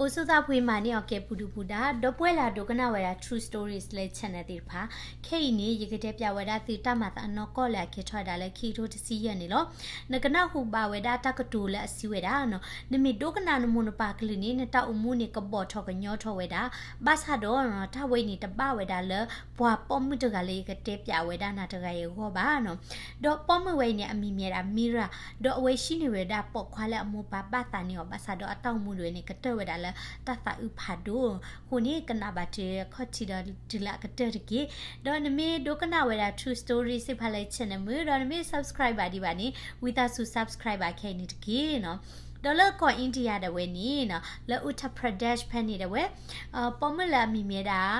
အိၣ်ဆူၣ်သးဖှံမၤန့ၢ်အီၤကဲပူၤဒုၣ်ပူၤဒါ ဒီပုၢ်ဝဲၢ်လၢအဒိကနၣ်ဝဲဒၣ် True Stories လၢ channel သ့ၣ်တဖၣ်, ခဲအံၤန့ၣ် ယကတဲပၠးဝဲဒၣ်သုတၢ်မၤသးအနီၢ်ကီၢ်လၢအကဲထီၣ်ဝဲဒၣ်လၢခံကထိတဆံယဲၢ်န့ၣ်လီၤ. နကနၢ်ဟူဘၣ်ဝဲဒၣ်တၢ်ကတိၤလၢအစံးဝဲဒၣ်နီၤ, နမ့ၢ်ဒိကနၣ်နမိၢ်နပၢ်ကလုၢ်န့ၣ် နတၢ်အိၣ်မူန့ၣ်ကဘီၣ်ထီၣ်ကညီထီၣ်ဝဲဒၣ်, ဘၣ်ဆၣ်ဒီးနီၤ တၢ်ဝဲအံၤန့ၣ် တဘၣ်ဝဲဒၣ်လၢပှၤပိာ်မုၣ်တဂၤလၢယကတဲပၠးဝဲဒၣ်နၤတဂၤအံၤအဂီၢ်ဘၣ်နီၤ. ဒီးပိာ်မုၣ်ဝဲအံၤန့ၣ် အမံၤမ့ၢ်ဝဲဒၣ် Mira, ဒီးအဝဲဟံးန့ၢ်ဝဲဒၣ်ပိာ်ခွါလၢအမိၢ်ပၢ်ဘၣ်သးန့ၢ်အီၤ ဘၣ်ဆၣ်ဒီးအတၢ်အိၣ်မူဒၣ်ဝဲန့ၣ် ကတၢၢ်ဝဲဒၣ်လၢတၢ်သးအုးဖးဒိၣ်အဃိန့ၣ် ကနၣ်ဘၣ်တုၤခီၣ်ထံးဒီးတုၤလၢအကတၢၢ်တက့ၢ်. ဒီးနမ့ၢ်ဒိကနၣ်ဝဲဒၣ် True Story စ့ၢ်ဖးလၢ channel မုၢ် ဒီးနမ့ၢ် subscribe ဘၣ်ဒံးဘၣ်န့ၣ် ဝံသးစူၤ subscribe ဘၣ်ခဲအံၤန့ၣ်တက့ၢ်နီၤ. ဒီးလၢကီၢ် India ဒၣ်ဝဲန့ၣ်နီၤ လၢ Uttar Pradesh ဖဲန့ၣ်ဒၣ်ဝဲ ပိာ်မုၣ်လၢအမံၤမ့ၢ်ဒၣ်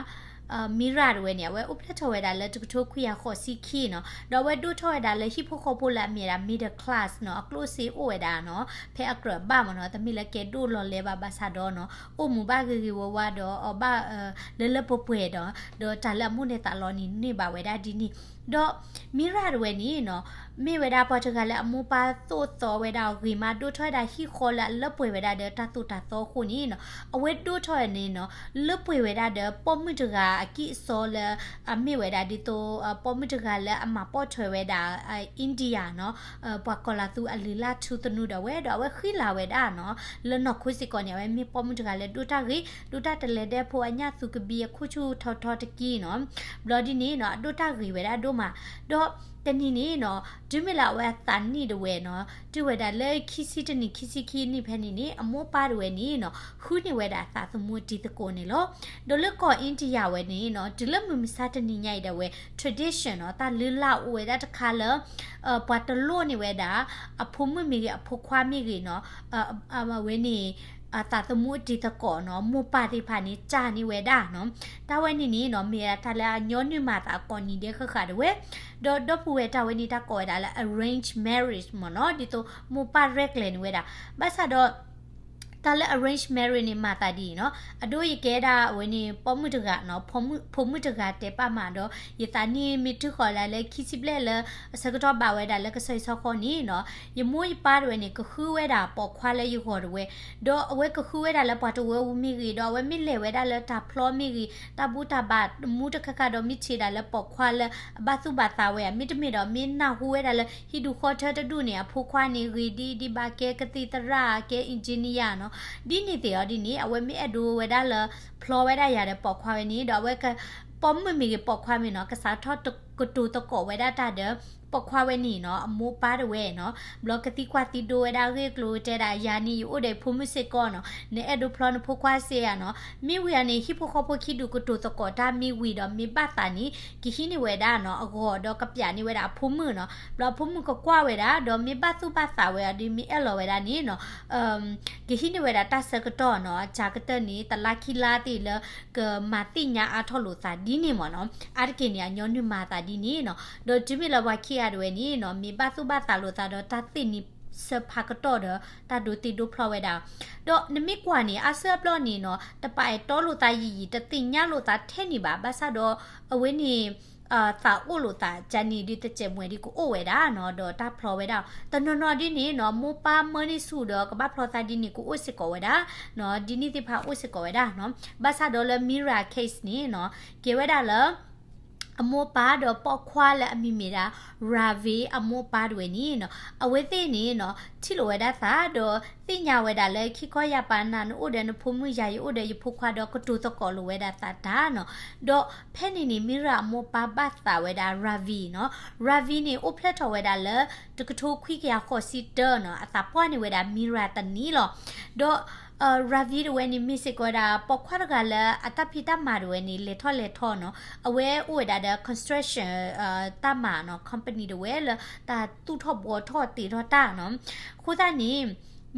Mira ဒၣ်ဝဲန့ၣ် အဝဲအိၣ်ဖျဲၣ်ထီၣ်ဝဲဒၣ်လၢတကထိခွံကယၤဃိးဆံခံနီၤ, ဒီးအဝဲဒိၣ်ထီၣ်ဝဲဒၣ်လၢဟံၣ်ဖိဃီဖိလၢအမ့ၢ်ဒၣ် middle class နီၤ, အကျိၣ်စ့အိၣ်ဝဲဒၣ်နီၤ, ဖဲအကြၢးဘၣ်မ့ၢ်နီၤ, တမ့ၢ်လၢကဲဒိၣ်လီၤလဲၤဘၣ်ဘၣ်ဆၣ်ဒီးနီၤ, အိၣ်မူဘၣ်ဂ့ၤဂ့ၤဝါဝါဒီး အီၣ်ဘၣ်လၢလၢပှဲၤပှဲၤဒီး ဒီးတၢ်လၢအမိၣ်န့ၢ်သးလီန့ၣ်န့ၢ်ဘၣ်ဝဲဒၣ်ဒ်န့ၣ်, ဒီး Mira ဒၣ်ဝဲန့ၣ်နီၤ မ့ၢ်ဝဲဒၣ်ပှၤတဂၤလၢအမိၢ်ပၢ်သိၣ်သီဝဲဒၣ်အဂ့ၤမး ဒိၣ်ထီၣ်ဝဲဒၣ်ဟံၣ်ဃီလၢအလၢပှဲၤဝဲဒၣ်ဒီးတၢ်သိၣ်တၢ်သီအဃိန့ၣ်နီၤ, အဝဲဒိၣ်ထီၣ်ဝဲန့ၣ်နီၤ လၢပှဲၤဝဲဒၣ်ဒီးပိာ်မုၣ်တဂၤအကံၢ်အစီလၢ အမ့ၢ်ဝဲဒၣ်ဒ်သိး ပိာ်မုၣ်တဂၤလၢအမၤပိာ်ထွဲဝဲဒၣ် India နီၤ, ပှၤကီၤလၤသူအလုၢ်အလၢ်ထူသနူဒၣ်ဝဲ ဒီးအဝဲဃံလၤဝဲဒၣ်နီၤ, လၢနီၢ်ခိစ့ၢ်ကီးန့ၣ် အဝဲမ့ၢ်ပိာ်မုၣ်တဂၤလၢဒိၣ်တၢ်ဂ့ၤ ဒိၣ်တၢ်တလဲၤဒဲဖိ အညၣ်သူကဘံအခိၣ်ဆူၣ်ထီထီတက့ၢ်နီၤ, ဘျီဒ်န့ၣ်နီၤ အဒိၣ်တၢ်ဂ့ၤဝဲဒၣ်ဒိၣ်မး, ဒီးတနံၤန့ၣ်နီၤ တုၤမ့ၢ်လၢအဝဲအသးနံၣ်ဒၣ်ဝဲနီၤ တုၤဝဲဒၣ်လၢခံဆံတနံၣ် ခံဆံခံနံၣ်ဖဲန့ၣ်န့ၣ် အမိၢ်ပၢ်ဒၣ်ဝဲန့ၣ်နီၤ ဃုန့ၢ်ဝဲဒၣ်သးသမူတံၤသကိးန့ၣ်လီၤ. ဒီးလၢကီၢ် India ဝဲန့ၣ်နီၤ တုၤလၢမုၢ်မဆါတနံၤညါအံၤဒၣ်ဝဲ tradition နီၤ တၢ်လုၢ်လၢ်အိၣ်ဝဲဒၣ်တခါလၢ ပှၤတလိၣ်န့ၢ်ဝဲဒၣ် အဖိမုၣ်မ့ၢ်ဂ့ၤ အဖိခွါမ့ၢ်ဂ့ၤနီၤ အဝဲန့ၣ် သးသမူအတံၤသကိးနီၤ မိၢ်ပၢ်သ့ၣ်တဖၣ်န့ၣ် ကၢ်န့ၢ်ဝဲဒၣ်နီၤ, တၢ်ဝဲန့ၣ်န့ၣ်နီၤ မ့ၢ်ဝဲဒၣ်တၢ်လၢအညီနုၢ်မၤသးကိးနံၤဒဲးဃၣ်ဃၣ်ဒၣ်ဝဲ, ဒီးဒီပုၢ်ဝဲၢ်တၢ်ဝဲန့ၣ် တၢ်ကိးဝဲဒၣ်လၢ arranged marriage မ့ၢ်နီၤ ဒ်သိးမိၢ်ပၢ်ရဲၣ်ကျဲၤန့ၢ်ဝဲဒၣ်, ဘၣ်ဆၣ်ဒီး တၢ်လၢ arranged marriage န့ၣ် မၤသးဒ်အံၤနီၤ, အဒိယကဲဒၣ်အဝဲန့ၣ် ပိာ်မုၣ်တဂၤနီၤ, ဖိမုၣ်တဂၤတဲပာ်မးဒီး ယသးနံၣ်မ့ၢ်တုၤဃီၤဒၣ်လၢခံဆံဘျဲၣ်လၢ အဆၢကတီၢ်ဘၣ်ဝဲဒၣ်လၢကစီၣ်အံၤဆီဃီန့ၣ်နီၤ, ယမိၢ်ယပၢ်တဝဲန့ၣ် ကဃုဝဲဒၣ်ပိာ်ခွါလၢယဂီၢ်တဝဲ, ဒီးအဝဲကဃုဝဲဒၣ်လၢပှၤတဝၢဝူမ့ၢ်ဂ့ၤ, ဒီးအဝဲမ့ၢ်လဲၤဝဲဒၣ်လၢတၢ်ဖျီမ့ၢ်ဂ့ၤ, တၢ်ဘူၣ်တၢ်ဘါမူတခါခါဒီး မ့ၢ်ထံၣ်ဒၣ်လၢပိာ်ခွါလၢအဘၣ်သူၣ်ဘၣ်သးဝဲဧါ, မ့တမ့ၢ်ဒီး မ့ၢ်နၢ်ဟူဝဲဒၣ်လၢဟံၣ်ဒူၣ်ဃီထၢတဒူၣ်န့ၣ် အဖိခွါန့ၣ် ဂ့ၤဒ်ဒ်ဘၣ် ကဲကသံၣ်သရၣ် ကဲ engineer နီၤ, ဒ်န့ၣ်သ့ၣ်အီၤဒ်န့ၣ် အဝဲမ့ၢ်အဲၣ်ဒိးဝဲဒၣ်လၢ ဖျီဝဲဒၣ်ယၤဒီးပိာ်ခွါဝဲန့ၣ် ဒီးအဝဲက ပိာ်မုၣ်မ့ၢ်ဂ့ၤ ပိာ်ခွါမ့ၢ်နီၤ ကစးထီၣ်ကတိၤသကိးဝဲဒၣ်တၢ်ဒီး ပိာ်ခွါဝဲန့ၣ်နီၤ အမိၢ်ပၢ်တဝဲနီၤ, ဘျီကသံကွၢ်သံဒိဝဲဒၣ်အဂ့ၢ်အကျိၤ တဲဒၣ်ယၤန့ၣ် ယအိၣ်ဒီးယဖိမုၣ်စ့ၢ်ကီးနီၤ, နအဲၣ်ဒိးဖျီနဖိခွါစ့ၢ်ဧါနီၤ, မ့ၢ်ဝံၤအီၤန့ၣ် ဟံၣ်ဖိဃီဖိခံဒူၣ်ကတိၤသကိးတၢ်မ့ၢ်ဝံၤဒီး မ့ၢ်ဘၣ်သးန့ၣ် ကဟံးန့ၢ်ဝဲဒၣ်နီၤ အဂီၤဒီးကပျးန့ၢ်ဝဲဒၣ်အဖိမုၣ်နီၤ, ဘျီအဖိမုၣ်ကကွၢ်ဝဲဒၣ် ဒီးမ့ၢ်ဘၣ်သူၣ်ဘၣ်သးဝဲအီၤဒီး မ့ၢ်အဲၣ်လီၤဝဲဒၣ်န့ၣ်နီၤ ကဟံးန့ၢ်ဝဲဒၣ်တၢ်ဆၢကတီၢ်နီၤ, အစှၤကတၢၢ်န့ၣ် တလါခံလါသ့ၣ်လၢ ကမၤသ့ၣ်ညါအါထီၣ်လိာ်သးဒ်န့ၣ်မ့ၢ်နီၤ, အါတက့ၢ်န့ၣ် အညီနုၢ်မၤသးဒ်န့ၣ်နီၤ, ဒီးတုၤမ့ၢ်လၢပှၤခံဂၤတဝဲန့ၣ်နီၤ မ့ၢ်ဘၣ်သူၣ်ဘၣ်သးလိာ်သးဒီးတၢ်သ့ၣ်န့ၣ်ဆၢဖးကတီၢ်ဒီး တၢ်ဒိသ့ဒိဖျီဝဲဒၣ်, ဒီးနမ့ၢ်ကွၢ်န့ၣ် အါစုအါဘျီန့ၣ်နီၤ တပာ်အဲၣ်တီလိာ်သးယံာ်ယံာ် တသ့ၣ်ညါလိာ်သးထဲန့ၣ်ဘၣ်, ဘၣ်ဆၣ်ဒီး အဝဲန့ၣ် သးအိၣ်လိာ်သး ကန့ၣ်ဒုးတစဲးမွဲၤဒုးကအိၣ်ဝဲဒၣ်နီၤ, ဒီးတၢ်ဖျီဝဲဒၣ် တနီၤနီၤဒ်န့ၣ်နီၤ မိၢ်ပၢ်မၢန့ၢ်ဆူၣ်ဒီးကဘၣ်ဖျီသးဒ်န့ၣ် ကအိၣ်စ့ၢ်ကီးဝဲဒၣ်နီၤ, ဒ်န့ၣ်သ့ၣ်တဖၣ်အိၣ်စ့ၢ်ကီးဝဲဒၣ်နီၤ, ဘၣ်ဆၣ်ဒီးလၢ Mira case န့ၣ်နီၤ ကဲဝဲဒၣ်လၢ အမိၢ်ပၢ်ဒီးပိာ်ခွါလၢအမံၤမ့ၢ်ဒၣ် Ravi အမိၢ်ပၢ်တဝဲန့ၣ်နီၤ, အဝဲသ့ၣ်န့ၣ်နီၤ ထံၣ်လိာ်ဝဲဒၣ်သးဒီး သ့ၣ်ညါဝဲဒၣ်လၢခံခီယၢ်ပၤနၤ နအိၣ်ဒီးနဖိမုၣ်ယၤ ယအိၣ်ဒီးယဖိခွါဒီး ကတိၤသကိးလိာ်ဝဲဒၣ်သးတၢ်နီၤ, ဒီးဖဲန့ၣ်န့ၣ် Mira အမိၢ်ပၢ်ဘၣ်သးဝဲဒၣ် Ravi နီၤ, Ravi န့ၣ် အိၣ်ဖျဲၣ်ထီၣ်ဝဲဒၣ်လၢ တကထိခွံကယၤဃိးဆံတၢနီၤ အသးပှၢ်န့ၢ်ဝဲဒၣ် Mira တနံၣ်လီၤ, ဒီး Ravi တဝဲန့ၣ် မ့ၢ်စ့ၢ်ကီးဝဲဒၣ် ပိာ်ခွါတဂၤလၢအတၢ်ဖံးတၢ်မၤတဝဲန့ၣ် လဲၤထီၣ်လဲၤထီနီၤ, အဝဲအိၣ်ဝဲဒၣ်ဒီး construction တၢ်မၤနီၤ company တဝဲလၢတၢ်သူၣ်ထီၣ်ဘှီထီၣ်တ့ထီၣ်တၢ်နီၤ, အဃိသတးန့ၣ်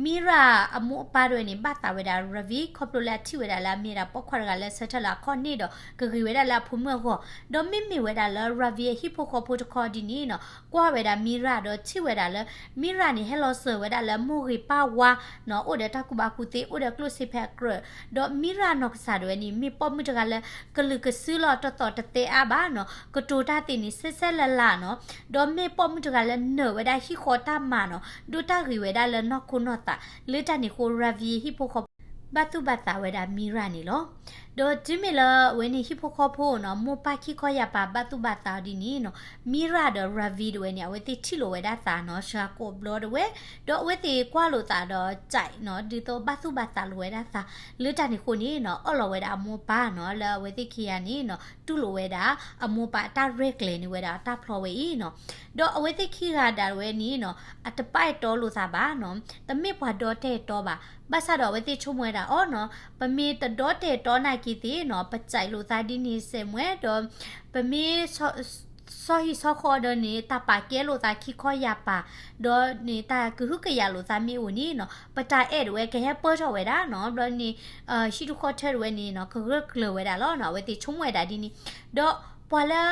Mira အမိၢ်အပၢ်တဝဲန့ၣ် ဘၣ်သးဝဲဒၣ် Ravi ခီဖျိလၢအထံၣ်ဝဲဒၣ်လၢအမ့ၢ်ဒၣ်ပိာ်ခွါတဂၤလၢဆၢထၢၣ်လၢအခီၣ်န့ၢ်ဒီး ကဂ့ၤဝဲဒၣ်လၢအဖိမုၣ်အဂီၢ်, ဒီးမ့မ့ၢ်ဝဲဒၣ်လၢ Ravi အဟံၣ်ဖိဃီဖိတခီဒ်န့ၣ်နီၤ ကွၢ်ဝဲဒၣ် Mira ဒီးထံၣ်ဝဲဒၣ်လၢ Mira န့ၣ် ဟဲလီၤစၢၤဝဲဒၣ်လၢမိၢ်ဂ့ၤပၢ်ဝါနီၤ, အိၣ်ဒီးတၢ်ကူၣ်ဘၣ်ကူၣ်သ့ အိၣ်ဒီးကျိၣ်စ့ဖဲအကြၢး, ဒီး Mira နီၢ်ကစၢ်ဒၣ်ဝဲန့ၣ် မ့ၢ်ပိာ်မုၣ်တဂၤလၢ ကလုာ်ကစုလီၤတသီၣ်တသဲအါဘၣ်နီၤ, ကတိၤတၢ်သ့ၣ်န့ၣ် စဲးစဲးလၤလၤနီၤ, ဒီးမ့ၢ်ပိာ်မုၣ်တဂၤလၢနၢၤဝဲဒၣ်ဟံၣ်ဃီတၢ်မၤနီၤ, ဒိၣ်တၢ်ဂ့ၤဝဲဒၣ်လၢနီၢ်ခိနီၢ်သး, လၢတၢ်န့ၣ်အဃိ Ravi ဟံၣ်ဖိဃီဖိ ဘၣ်သူၣ်ဘၣ်သးဝဲဒၣ် Mira န့ၣ်လီၤ. ဒီးတုၤမ့ၢ်လၢအဝဲန့ၣ်ဟံၣ်ဖိဃီဖိနီၤ မိၢ်ပၢ်ခံခီယၢ်ပၤဘၣ်သူၣ်ဘၣ်သးအီၤဒ်န့ၣ်နီၤ Mira ဒီး Ravi တဝဲန့ၣ် အဝဲသ့ၣ်ထံၣ်လိာ်ဝဲဒၣ်သးနီၤ စှၤကိးဘျီတဝဲ, ဒီးအဝဲသ့ၣ်ကွၢ်လိာ်သးဒီး ကၠဲးနီၤ ဒ်သိးဘၣ်သူၣ်ဘၣ်သးလိာ်ဝဲဒၣ်သး, လၢတၢ်န့ၣ်အဃိန့ၣ်နီၤ အၢၣ်လီၤဝဲဒၣ်အမိၢ်ပၢ်နီၤ လၢအဝဲသ့ၣ်ခံဂၤန့ၣ်နီၤ တူၢ်လိာ်ဝဲဒၣ် အမိၢ်ပၢ်အတၢ်ရဲၣ်ကျဲၤန့ၢ်ဝဲဒၣ်တၢ်ဖျီဝဲအံၤနီၤ. ဒီးအဝဲသ့ၣ်ခံဂၤဒၣ်ဝဲန့ၣ်နီၤ အတပာ်အဲၣ်တီလိာ်သးဘၣ်နီၤ, တမ့ၢ်ပှၤဒီတၢ်အဲၣ်တီဘၣ်. ဘၣ်ဆၣ်ဒီးအဝဲသ့ၣ်ဆိကမိၣ်ဝဲဒၣ်အီၤနီၤ ပမ့ၢ်တဒီတၢ်အဲၣ်တီနာ်က့ၤသ့ၣ်နီၤ ပကၠဲးလိာ်သးဒ်န့ၣ်စဲးမွဲ ဒီး ပမ့ၢ် ဆီဟံၣ်ဆီဃီဒီးန့ၣ် တၢ်ပာ်ကဲလိာ်သးခံခီယၢ်ပၤ, ဒီးန့ၣ် တၢ်ကဟုကယာ်လိာ်သးမ့ၢ်အိၣ်န့ၣ်နီၤ ပတၢ်အဲၣ်တဝဲကဟဲပၢၢ်ထီၣ်ဝဲဒၣ်နီၤ, ဘျီန့ၣ် ဟံၣ်တဃီထၢတဝဲန့ၣ်နီၤ ကဂၢၢ်ကျၢၤဝဲဒၣ်လီၤနီၤ, အဝဲသ့ၣ်ဆိကမိၣ်ဝဲဒၣ်ဒ်န့ၣ်, ဒီးပှၤလၢ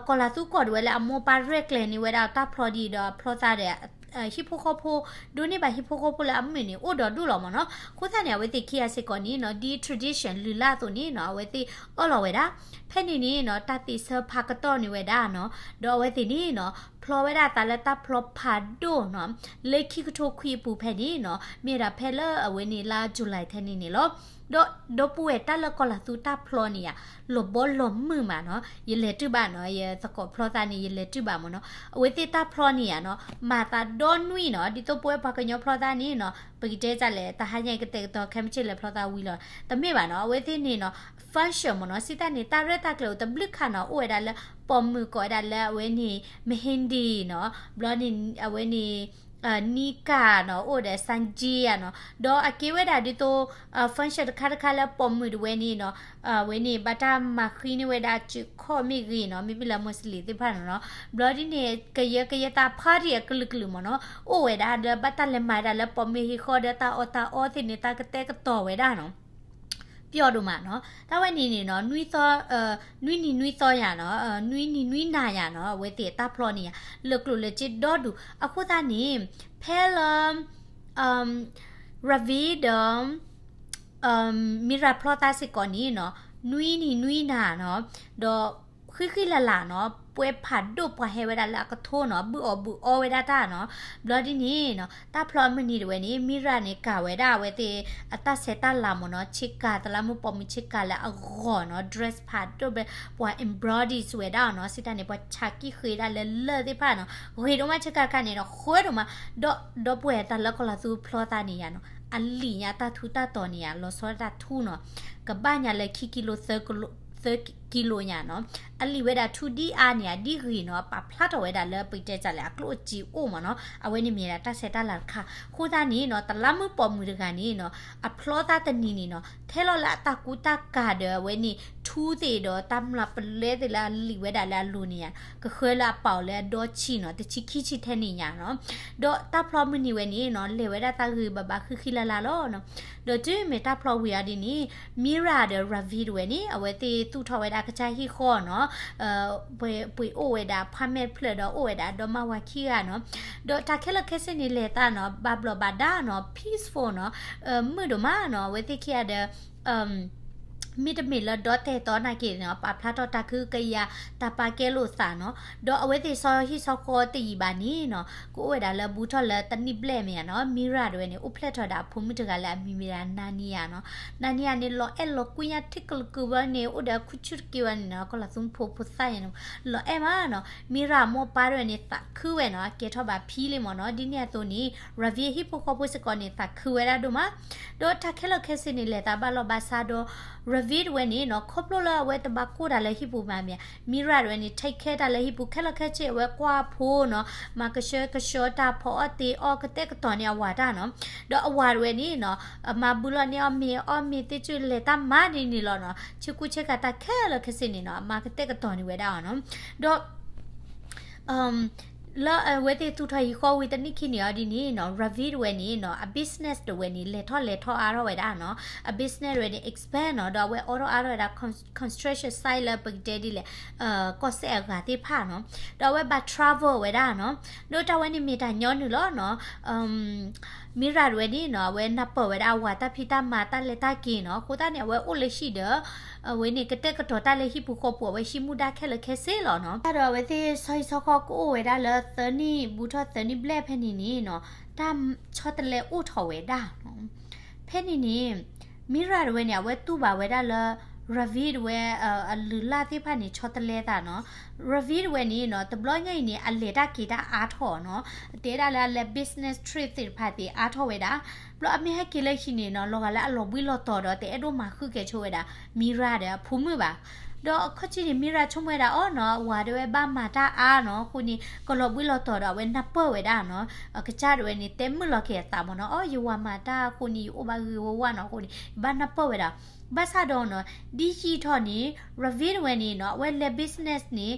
ကီၤလၤသူကီၢ်တဝဲလၢအမိၢ်ပၢ်ရဲၣ်ကျဲၤန့ၢ်ဝဲဒၣ်တၢ်ဖျီဒ်အံၤဒီးအဖျီသးဒီး ဟံၣ်ဖိဃီဖိ ဒိးန့ၢ်ဘၣ်ဟံၣ်ဖိဃီဖိလၢအမုာ်န့ၣ် အိၣ်ဒီးဒိၣ်လီၤမ့ၢ်နီၤ. အဃိသတးန့ၣ် အဝဲသ့ၣ်ခံဂၤစ့ၢ်ကီးန့ၣ်နီၤ ဒ် tradition လုၢ်လၢ်အသိးန့ၣ်နီၤ အဝဲသ့ၣ်အၢၣ်လီၤဝဲဒၣ်. ဖဲန့ၣ်န့ၣ်နီၤ တၢ်သ့ၣ်ဆၢဖးကတီၢ်န့ၢ်ဝဲဒၣ်နီၤ, ဒီးအဝဲသ့ၣ်န့ၣ်နီၤ ဖျီဝဲဒၣ်သးလၢတၢ်ဖျီဖးဒိၣ်နီၤ လၢခံကထိခွံအပူၤဖဲန့ၣ်နီၤ မ့ၢ်ဝဲဒၣ်ဖဲလၢအဝဲန့ၣ်လါ July ထဲန့ၣ်န့ၣ်လီၤ. ဒီး ဒီပုၢ်ဝဲၢ်တၢ်လၢကီၤလၤသူတၢ်ဖျီန့ၣ်ယါ လီၤဘီလီၤမုၢ်မးနီၤ, ယလဲၤတုၤဘၣ်နီၤ, ယသကိးဖျီသးန့ၣ် ယလဲၤတုၤဘၣ်မ့ၢ်နီၤ, အဝဲသ့ၣ်တၢ်ဖျီန့ၣ်ယါနီၤ မၤသးဒီနွံနီၤ, ဒ်သိးပဝဲပှၤကညီဖျီသးန့ၣ်နီၤ ပကတဲတၢ်လဲၣ် တဟါညါကတဲာ်ကတီၤခဲမုၢ်ဆ့ၣ်လဲၤဖျီသးဝံၤလီၤ, တမ့ၢ်ဘၣ်နီၤ, အဝဲသ့ၣ်န့ၣ်နီၤ function မ့ၢ်နီၤ, စံးတၢ်န့ၣ် တၢ်ရဲၣ်တၢ်ကျဲၤအိၣ်တဘျုးခါနီၤ, အိၣ်ဝဲဒၣ်လၢ ပိာ်မုၣ်ကိးဝဲဒၣ်လၢအဝဲန့ၣ် Mehndi နီၤ, ဘျီန့ၣ် အဝဲန့ၣ် Nika နီၤ, အိၣ်ဒီး Sanjay နီၤ, ဒီးအကဲဝဲဒၣ်ဒ်သိး function တခါတခါလၢပိာ်မုၣ်တဝဲန့ၣ်နီၤ, အဝဲန့ၣ်ဘၣ်တၢ်မၤဃံန့ၢ်ဝဲဒၣ်စုခီၣ်မ့ၢ်ဂ့ၤနီၤ, မ့မ့ၢ်လၢ Muslim သ့ၣ်တဖၣ်န့ၣ်နီၤ, ဘျီဒ်န့ၣ် ကယၢကယဲတၢ် party အကလုာ်ကလုာ်မ့ၢ်နီၤ, အိၣ်ဝဲဒၣ်ဒီးဘၣ်တၢ်လဲၤမၤဒၣ်လၢပိာ်မုၣ်ဟံၣ်ဃီဒီးတၢ်အီၣ်တၢ်အီသ့ၣ်န့ၣ် တၢ်ကတဲာ်ကတီၤဝဲဒၣ်နီၤ ပျီဒိၣ်မးနီၤ, တၢ်ဝဲန့ၣ်န့ၣ်နီၤ နွံသီ နွံနံၤနွံသီယါနီၤ, နွံနံၤနွံနၤယါနီၤ, အဝဲသ့ၣ်တၢ်ဖျီန့ၣ်ယါ လၢာ်ကျိၤလၢာ်စ့ဒီဒူၣ်, အဃိသတးန့ၣ် ဖဲလၢ Ravi ဒီး Mira ဖျီသးစ့ၢ်ကီးန့ၣ်နီၤ, နွံနံၤနွံနၤနီၤ, ဒီးဃံဃံလၤလၤနီၤ, ပှဲၤဖးဒိၣ်ပှၤဟဲဝဲဒၣ်လၢအကထိနီၤ, ဘုၣ်အီၣ်ဘုၣ်အီဝဲဒၣ်တၢ်နီၤ, ဘျီဒ်န့ၣ်နီၤ, တၢ်ဖျီအမုၢ်နံၤတဝဲန့ၣ် Mira န့ၣ် ကၤဝဲဒၣ်အဝဲသ့ၣ် အတၢ်ဆဲးတၢ်လၤမ့ၢ်နီၤ, ဆ့ကၤ သလါမူပိာ်မုၣ်ဆ့ကၤလၢအဂီၤနီၤ, dress ဖးဒိၣ်ဘဲ ပှၤ embroidery ဝဲဒၣ်နီၤ, စံးတၢ်န့ၣ် ပှၤဆးကံၣ်ဃ့ဒၣ်လၢလၢၢ်သ့ၣ်တဖၣ်နီၤ, ဂ့ၤဒိၣ်မးဆ့ကၤတခါန့ၣ်ဒီး ဃၢဒိၣ်မး, ဒီး ဒီပုၢ်ဝဲၢ်တၢ်လၢကီၤလၤသူဖျီသးန့ၣ်ယါနီၤ, အလံာ်ညါတၢ်ထူးတၢ်တီၤန့ၣ်ယါ လီၤဆီဒၣ်တၢ်ထူးနီၤ, ကဘၣ်ညါလၢခံကံလိ သၢကံလိညါနီၤ, အလံာ်ဝဲဒၣ်ထူးဒ်အါန့ၣ်ယါ ဒ်ဂ့ၤနီၤ, ပာ်ဖျါထီၣ်ဝဲဒၣ်လၢပကတဲတၢ်လဲၣ် အကျိၣ်အစ့အိၣ်မ့ၢ်နီၤ, အဝဲန့ၣ်မ့ၢ်ဒၣ်တၢ်ဆဲးတၢ်လၤတခါ, အဃိသတးန့ၣ်နီၤ, သလါမူပိာ်မုၣ်တဂၤန့ၣ်နီၤ, အဖျီသးတနံၤန့ၣ်နီၤ, ထဲလီၤလၢအတၢ်ကူတၢ်ကၤဒီးအဝဲန့ၣ် ထူးသ့ၣ်ဒီးတၢ်မျၢ်ပလဲသ့ၣ်လၢအလံာ်ဝဲဒၣ်လၢအလိၤန့ၣ်ယါ, ကဃၢလၢအပာ်အီၤလၢအဒီဆံနီၤ, တဆံခံဆံထဲန့ၣ်ညါနီၤ, ဒီးတၢ်ဖျီမုၢ်နံၤဝဲန့ၣ်နီၤ, လဲၤဝဲဒၣ်တၢ်ဂ့ၤဘၣ်ဘၣ်ဃံဃံလၤလၤလီၤနီၤ, ဒီးတုၤမ့ၢ်တၢ်ဖျီဝံၤအီၤဒ်န့ၣ် Mira ဒီး Ravi တဝဲန့ၣ် အဝဲသ့ၣ်သူၣ်ထီၣ်ဝဲဒၣ်ကစၢ်ဟံၣ်ဃီနီၤ, ပှ့ၤအိၣ်ဝဲဒၣ် apartment ဖျၢၣ်ဒီးအိၣ်ဝဲဒၣ်ဒီမါဝၤခံဂၤနီၤ, ဒီးတၢ်ခဲလၢာ်ခဲဆ့န့ၣ်လဲၤသးနီၤ, ဘၣ်ဘျီးဘၣ်ဒါနီၤ, peaceful နီၤ, မုာ်ဒိၣ်မးနီၤ, အဝဲသ့ၣ်ခံဂၤဒီး မ့တမ့ၢ်လၢဒီတၢ်အဲၣ်တီနာ်က့ၤနီၤ, ပာ်ဖျါထီၣ်တၢ်ကဟုကယာ် တၢ်ပာ်ကဲလိာ်သးနီၤ, ဒီးအဝဲသ့ၣ်စီၤဟံၣ်စီၤဃီတယံာ်ဘၣ်န့ၣ်နီၤ, ကအိၣ်ဝဲဒၣ်လၢဘူးထီၣ်လၢတနံၣ်ဘျဲၣ်မ့ၢ်ဧါနီၤ, Mira တဝဲန့ၣ် အိၣ်ဖျဲၣ်ထီၣ်ဝဲဒၣ်အဖိမုၣ်တဂၤလၢအမံၤမ့ၢ်ဒၣ် Nania နီၤ, Nania န့ၣ် လီၤအဲၣ်လီၤကွံညါထံကလုာ်ကလုာ်ဘၣ်န့ၣ် အိၣ်ဒီးအခူၣ်ဆူၣ်တက့ၢ်ဘၣ်န့ၣ်နီၤ, ကီၤလၤသူဖိဖိသၣ်န့ၣ် လီၤအဲၣ်မးနီၤ, Mira မိၢ်ပၢ်တဝဲန့ၣ် သးခုဝဲနီၤ, အကဲထီၣ်ဘၣ်ဖံလံမ့ၢ်နီၤ, ဒ်န့ၣ်အသိးန့ၣ် Ravi ဟံၣ်ဖိဃီဖိစ့ၢ်ကီးန့ၣ် သးခုဝဲဒၣ်ဒိၣ်မး ဒီးတၢ်ခဲလၢာ်ခဲဆ့န့ၣ် လဲၤသးဘၣ်လီၢ်ဘၣ်စးဒီး Ravi တဝဲန့ၣ်နီၤ, ခီဖျိလၢအဝဲတဘၣ်ကိၢ်တၢ်လၢဟံၣ်ပူၤမးမ့ၢ် Mira တဝဲန့ၣ် take care တၢ်လၢဟံၣ်ပူၤခဲလၢာ်ခဲဆ့ အဝဲကွၢ်ဖိနီၤ, မၤကဆှဲကဆှီတၢ် ဖီအီၣ်တ့အီၣ် ကတဲာ်ကတီၤန့ၢ်အဝၤတၢ်နီၤ, ဒီးအဝၤတဝဲန့ၣ်နီၤ, အမၤဘုလီၤန့ၢ်အီၣ်မ့ၤ အီၣ်မ့ၤသ့ၣ်ကၠူၣ် လဲၤတၢ်မၤဒ်န့ၣ်လီၤနီၤ, ဆ့ကူဆ့ကၤတၢ်ခဲလၢာ်ခဲဆ့န့ၣ်နီၤ, အမၤကတဲာ်ကတီၤန့ၢ်ဝဲဒၣ်အီၤနီၤ, ဒီး လၢအဝဲသ့ၣ်သူၣ်ထီၣ်ဟံၣ်ဃီဝံၤတနံၣ်ခံနံၣ်အီၤဒ်န့ၣ်နီၤ, Ravi တဝဲန့ၣ်နီၤ, အ business တဝဲန့ၣ် လဲၤထီၣ်လဲၤထီၣ်အါထီၣ်ဝဲဒၣ်နီၤ, အ business တဝဲန့ၣ် expand နီၤ, ဒီးအဝဲအိးထီၣ်အါထီၣ်ဝဲဒၣ် construction site လၢပကတဲဒ်လဲၣ်, ကီၢ်စဲၣ်အဂၤသ့ၣ်တဖၣ်နီၤ, ဒီးအဝဲဘၣ် travel ဝဲဒၣ်နီၤ, ဒီးတၢ်ဝဲန့ၣ်မ့ၢ်တၢ်ညီနုၢ်လီၤနီၤ, Mira တဝဲန့ၣ်နီၤ, အဝဲနၢ်ပၢၢ်ဝဲဒၣ်အဝၤတၢ်ဖံးတၢ်မၤတၢ်လဲၤတၢ်က့ၤနီၤ, အဃိသတးန့ၣ် အဝဲအိၣ်လၢဟံၣ်ဒီး အဝဲန့ၣ် ကတဲာ်ကတီၤတၢ်လၢဟံၣ်ပူၤဃီပူၤ အဝဲဟံးမူဒါခဲလၢာ်ခဲဆ့လီၤနီၤ. တၢ်ဒီးအဝဲသ့ၣ်ဆီဟံၣ်ဆီဃီကအိၣ်ဝဲဒၣ်လၢသၢနံၣ် ဘူးထီၣ်သၢနံၣ်ဘျဲၣ်ဖဲန့ၣ်န့ၣ်နီၤ, တၢ်ဆီတလဲအိၣ်ထီၣ်ဝဲဒၣ်နီၤ. ဖဲန့ၣ်န့ၣ် Mira တဝဲန့ၣ် အဝဲတူၢ်ဘၣ်ဝဲဒၣ်လၢ Ravi တဝဲ အလုၢ်အလၢ်သ့ၣ်တဖၣ်န့ၣ် ဆီတလဲသးနီၤ. Ravi တဝဲန့ၣ်နီၤ တဘျီညါအံၤန့ၣ် အလဲၤတၢ်က့ၤတၢ်အါထီၣ်နီၤ. တဲဒၣ်လၢအလဲၤ business trip သ့ၣ်တဖၣ်သ့ၣ်အါထီၣ်ဝဲဒၣ်. ဘျီအမ့ၢ်ဟဲက့ၤလၢဟံၣ်န့ၣ်နီၤ လီၤဂာ်လၢအလီၤဘှံးလီၤတီၤဒီး တအဲၣ်ဒိးမၤဃုကဲၤဆိဝဲဒၣ် Mira ဒီးအဖိမုၣ်ဘၣ်. ဒီးအခီၣ်ထံးန့ၣ် Mira ဆိကမိၣ်ဝဲဒၣ်အီၤနီၤ အဝၤတဝဲဘၣ်မၤတၢ်အါနီၤ အဃိန့ၣ် ကလီၤဘှံးလီၤတီၤဒီးအဝဲနၢ်ပၢၢ်ဝဲဒၣ်နီၤ. အကစၢ်တဝဲန့ၣ် တဲမုာ်လီၤက့ၤအသးမ့ၢ်နီၤ အီ ယဝၤမၤတၢ်အဃိန့ၣ် ယအိၣ်ဘၣ်ဂ့ၤဂ့ၤဝါဝါနီၤ အဃိန့ၣ် ယဘၣ်နၢ်ပၢၢ်ဝဲဒၣ်. ဘၣ်ဆၣ်ဒီးနီၤ ဒ်ယံာ်ထီၣ်န့ၣ် Ravi တဝဲန့ၣ်နီၤ အဝဲလဲၤ business န့ၣ်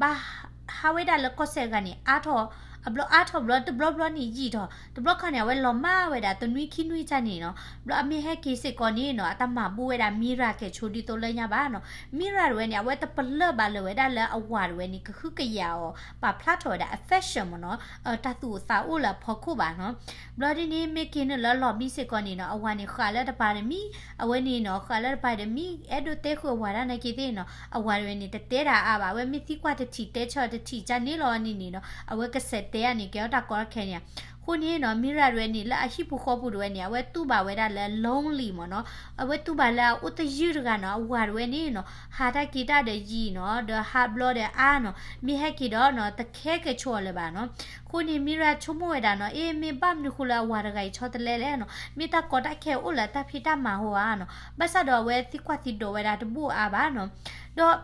ဘၣ်ဟးဝဲဒၣ်လၢကီၢ်စဲၣ်တဂၤန့ၣ် အါထီၣ် အဘျီအါထီၣ်ဘျီ တဘျီဘျီန့ၣ်ယံာ်ထီၣ် တဘျီခီန့ၣ် အဝဲလီၤမၢ်ဝဲဒၣ်တနွံခံနွံကၢ်န့ၣ်နီၤ. ဘျီအမ့ၢ်ဟဲက့ၤစ့ၢ်ကီးန့ၣ်နီၤ အတမၤဘူးဝဲဒၣ် Mira ကဲၤဆိဒ်သိးလၢညါဘၣ်နီၤ. Mira တဝဲန့ၣ် အဝဲတပလၢၢ်ဘၣ်လၢၤဝဲဒၣ်လၢအဝၤတဝဲန့ၣ် ကဟုကယာ်အီၤ ပာ်ဖျါထီၣ်ဝဲဒၣ်အ fashion မ့ၢ်နီၤ တၢ်သူၣ်အိၣ်သးအိၣ်လၢအဖီခိၣ်ဘၣ်နီၤ. ဘျီဒ်န့ၣ် မ့ၢ်က့ၤနုာ်လၢလီၢ်မံစ့ၢ်ကီးန့ၣ်နီၤ အဝၤန့ၣ်ဃးလၢတပၤတမံၤ အဝဲန့ၣ်နီၤ ဃးလၢတပၤတမံၤ အဲၣ်ဒိးတဲဃုာ်အဝၤဒၣ်နာ်က့သ့ၣ်နီၤ အဝၤတဝဲန့ၣ် တတဲတၢ်အါဘၣ် အဝဲမ့ၢ်သံကွၢ်တထံၣ်တဲဆၢတထံၣ်ကၢ်န့ၣ်လီၤန့ၣ်န့ၣ်နီၤ အဝဲကစဲးတဲအါန့ၣ် ကဲထီၣ်တၢ်ကီတၢ်ခဲန့ၣ် အဃိန့ၣ်နီၤ Mira တဝဲန့ၣ် လၢအဟံၣ်ဖိဃီပူၤတဝဲန့ၣ် အဝဲတူၢ်ဘၣ်ဝဲဒၣ်လၢ lonely မ့ၢ်နီၤ. အဝဲတူၢ်ဘၣ်လၢအအိၣ်တယုၢ်တဂၤနီၤ အဝၤတဝဲန့ၣ်နီၤ ဟးတၢ်က့ၤတၢ်ဒီးယံာ်နီၤ ဒီးဟးဘျီဒီးအါနီၤ မ့ၢ်ဟဲက့ၤဒီးနီၤ တခဲကဲၤဆိအီၤလၢၤဘၣ်နီၤ. အဃိန့ၣ် Mira ဆိကမိၣ်ဝဲဒၣ်နီၤ အ့ မ့ၢ်ဘၣ်မနုၤဃိလၢအဝၤတဂၤအံၤဆီတလဲလဲၣ်နီၤ မ့ၢ်တၢ်ကီတၢ်ခဲအိၣ်လၢတၢ်ဖံးတၢ်မၤဟိဧါနီၤ. ဘၣ်ဆၣ်ဒီးအဝဲသံကွၢ်သံဒိးဝဲဒၣ်တဘူၣ်အါဘၣ်နီၤ. ဒီး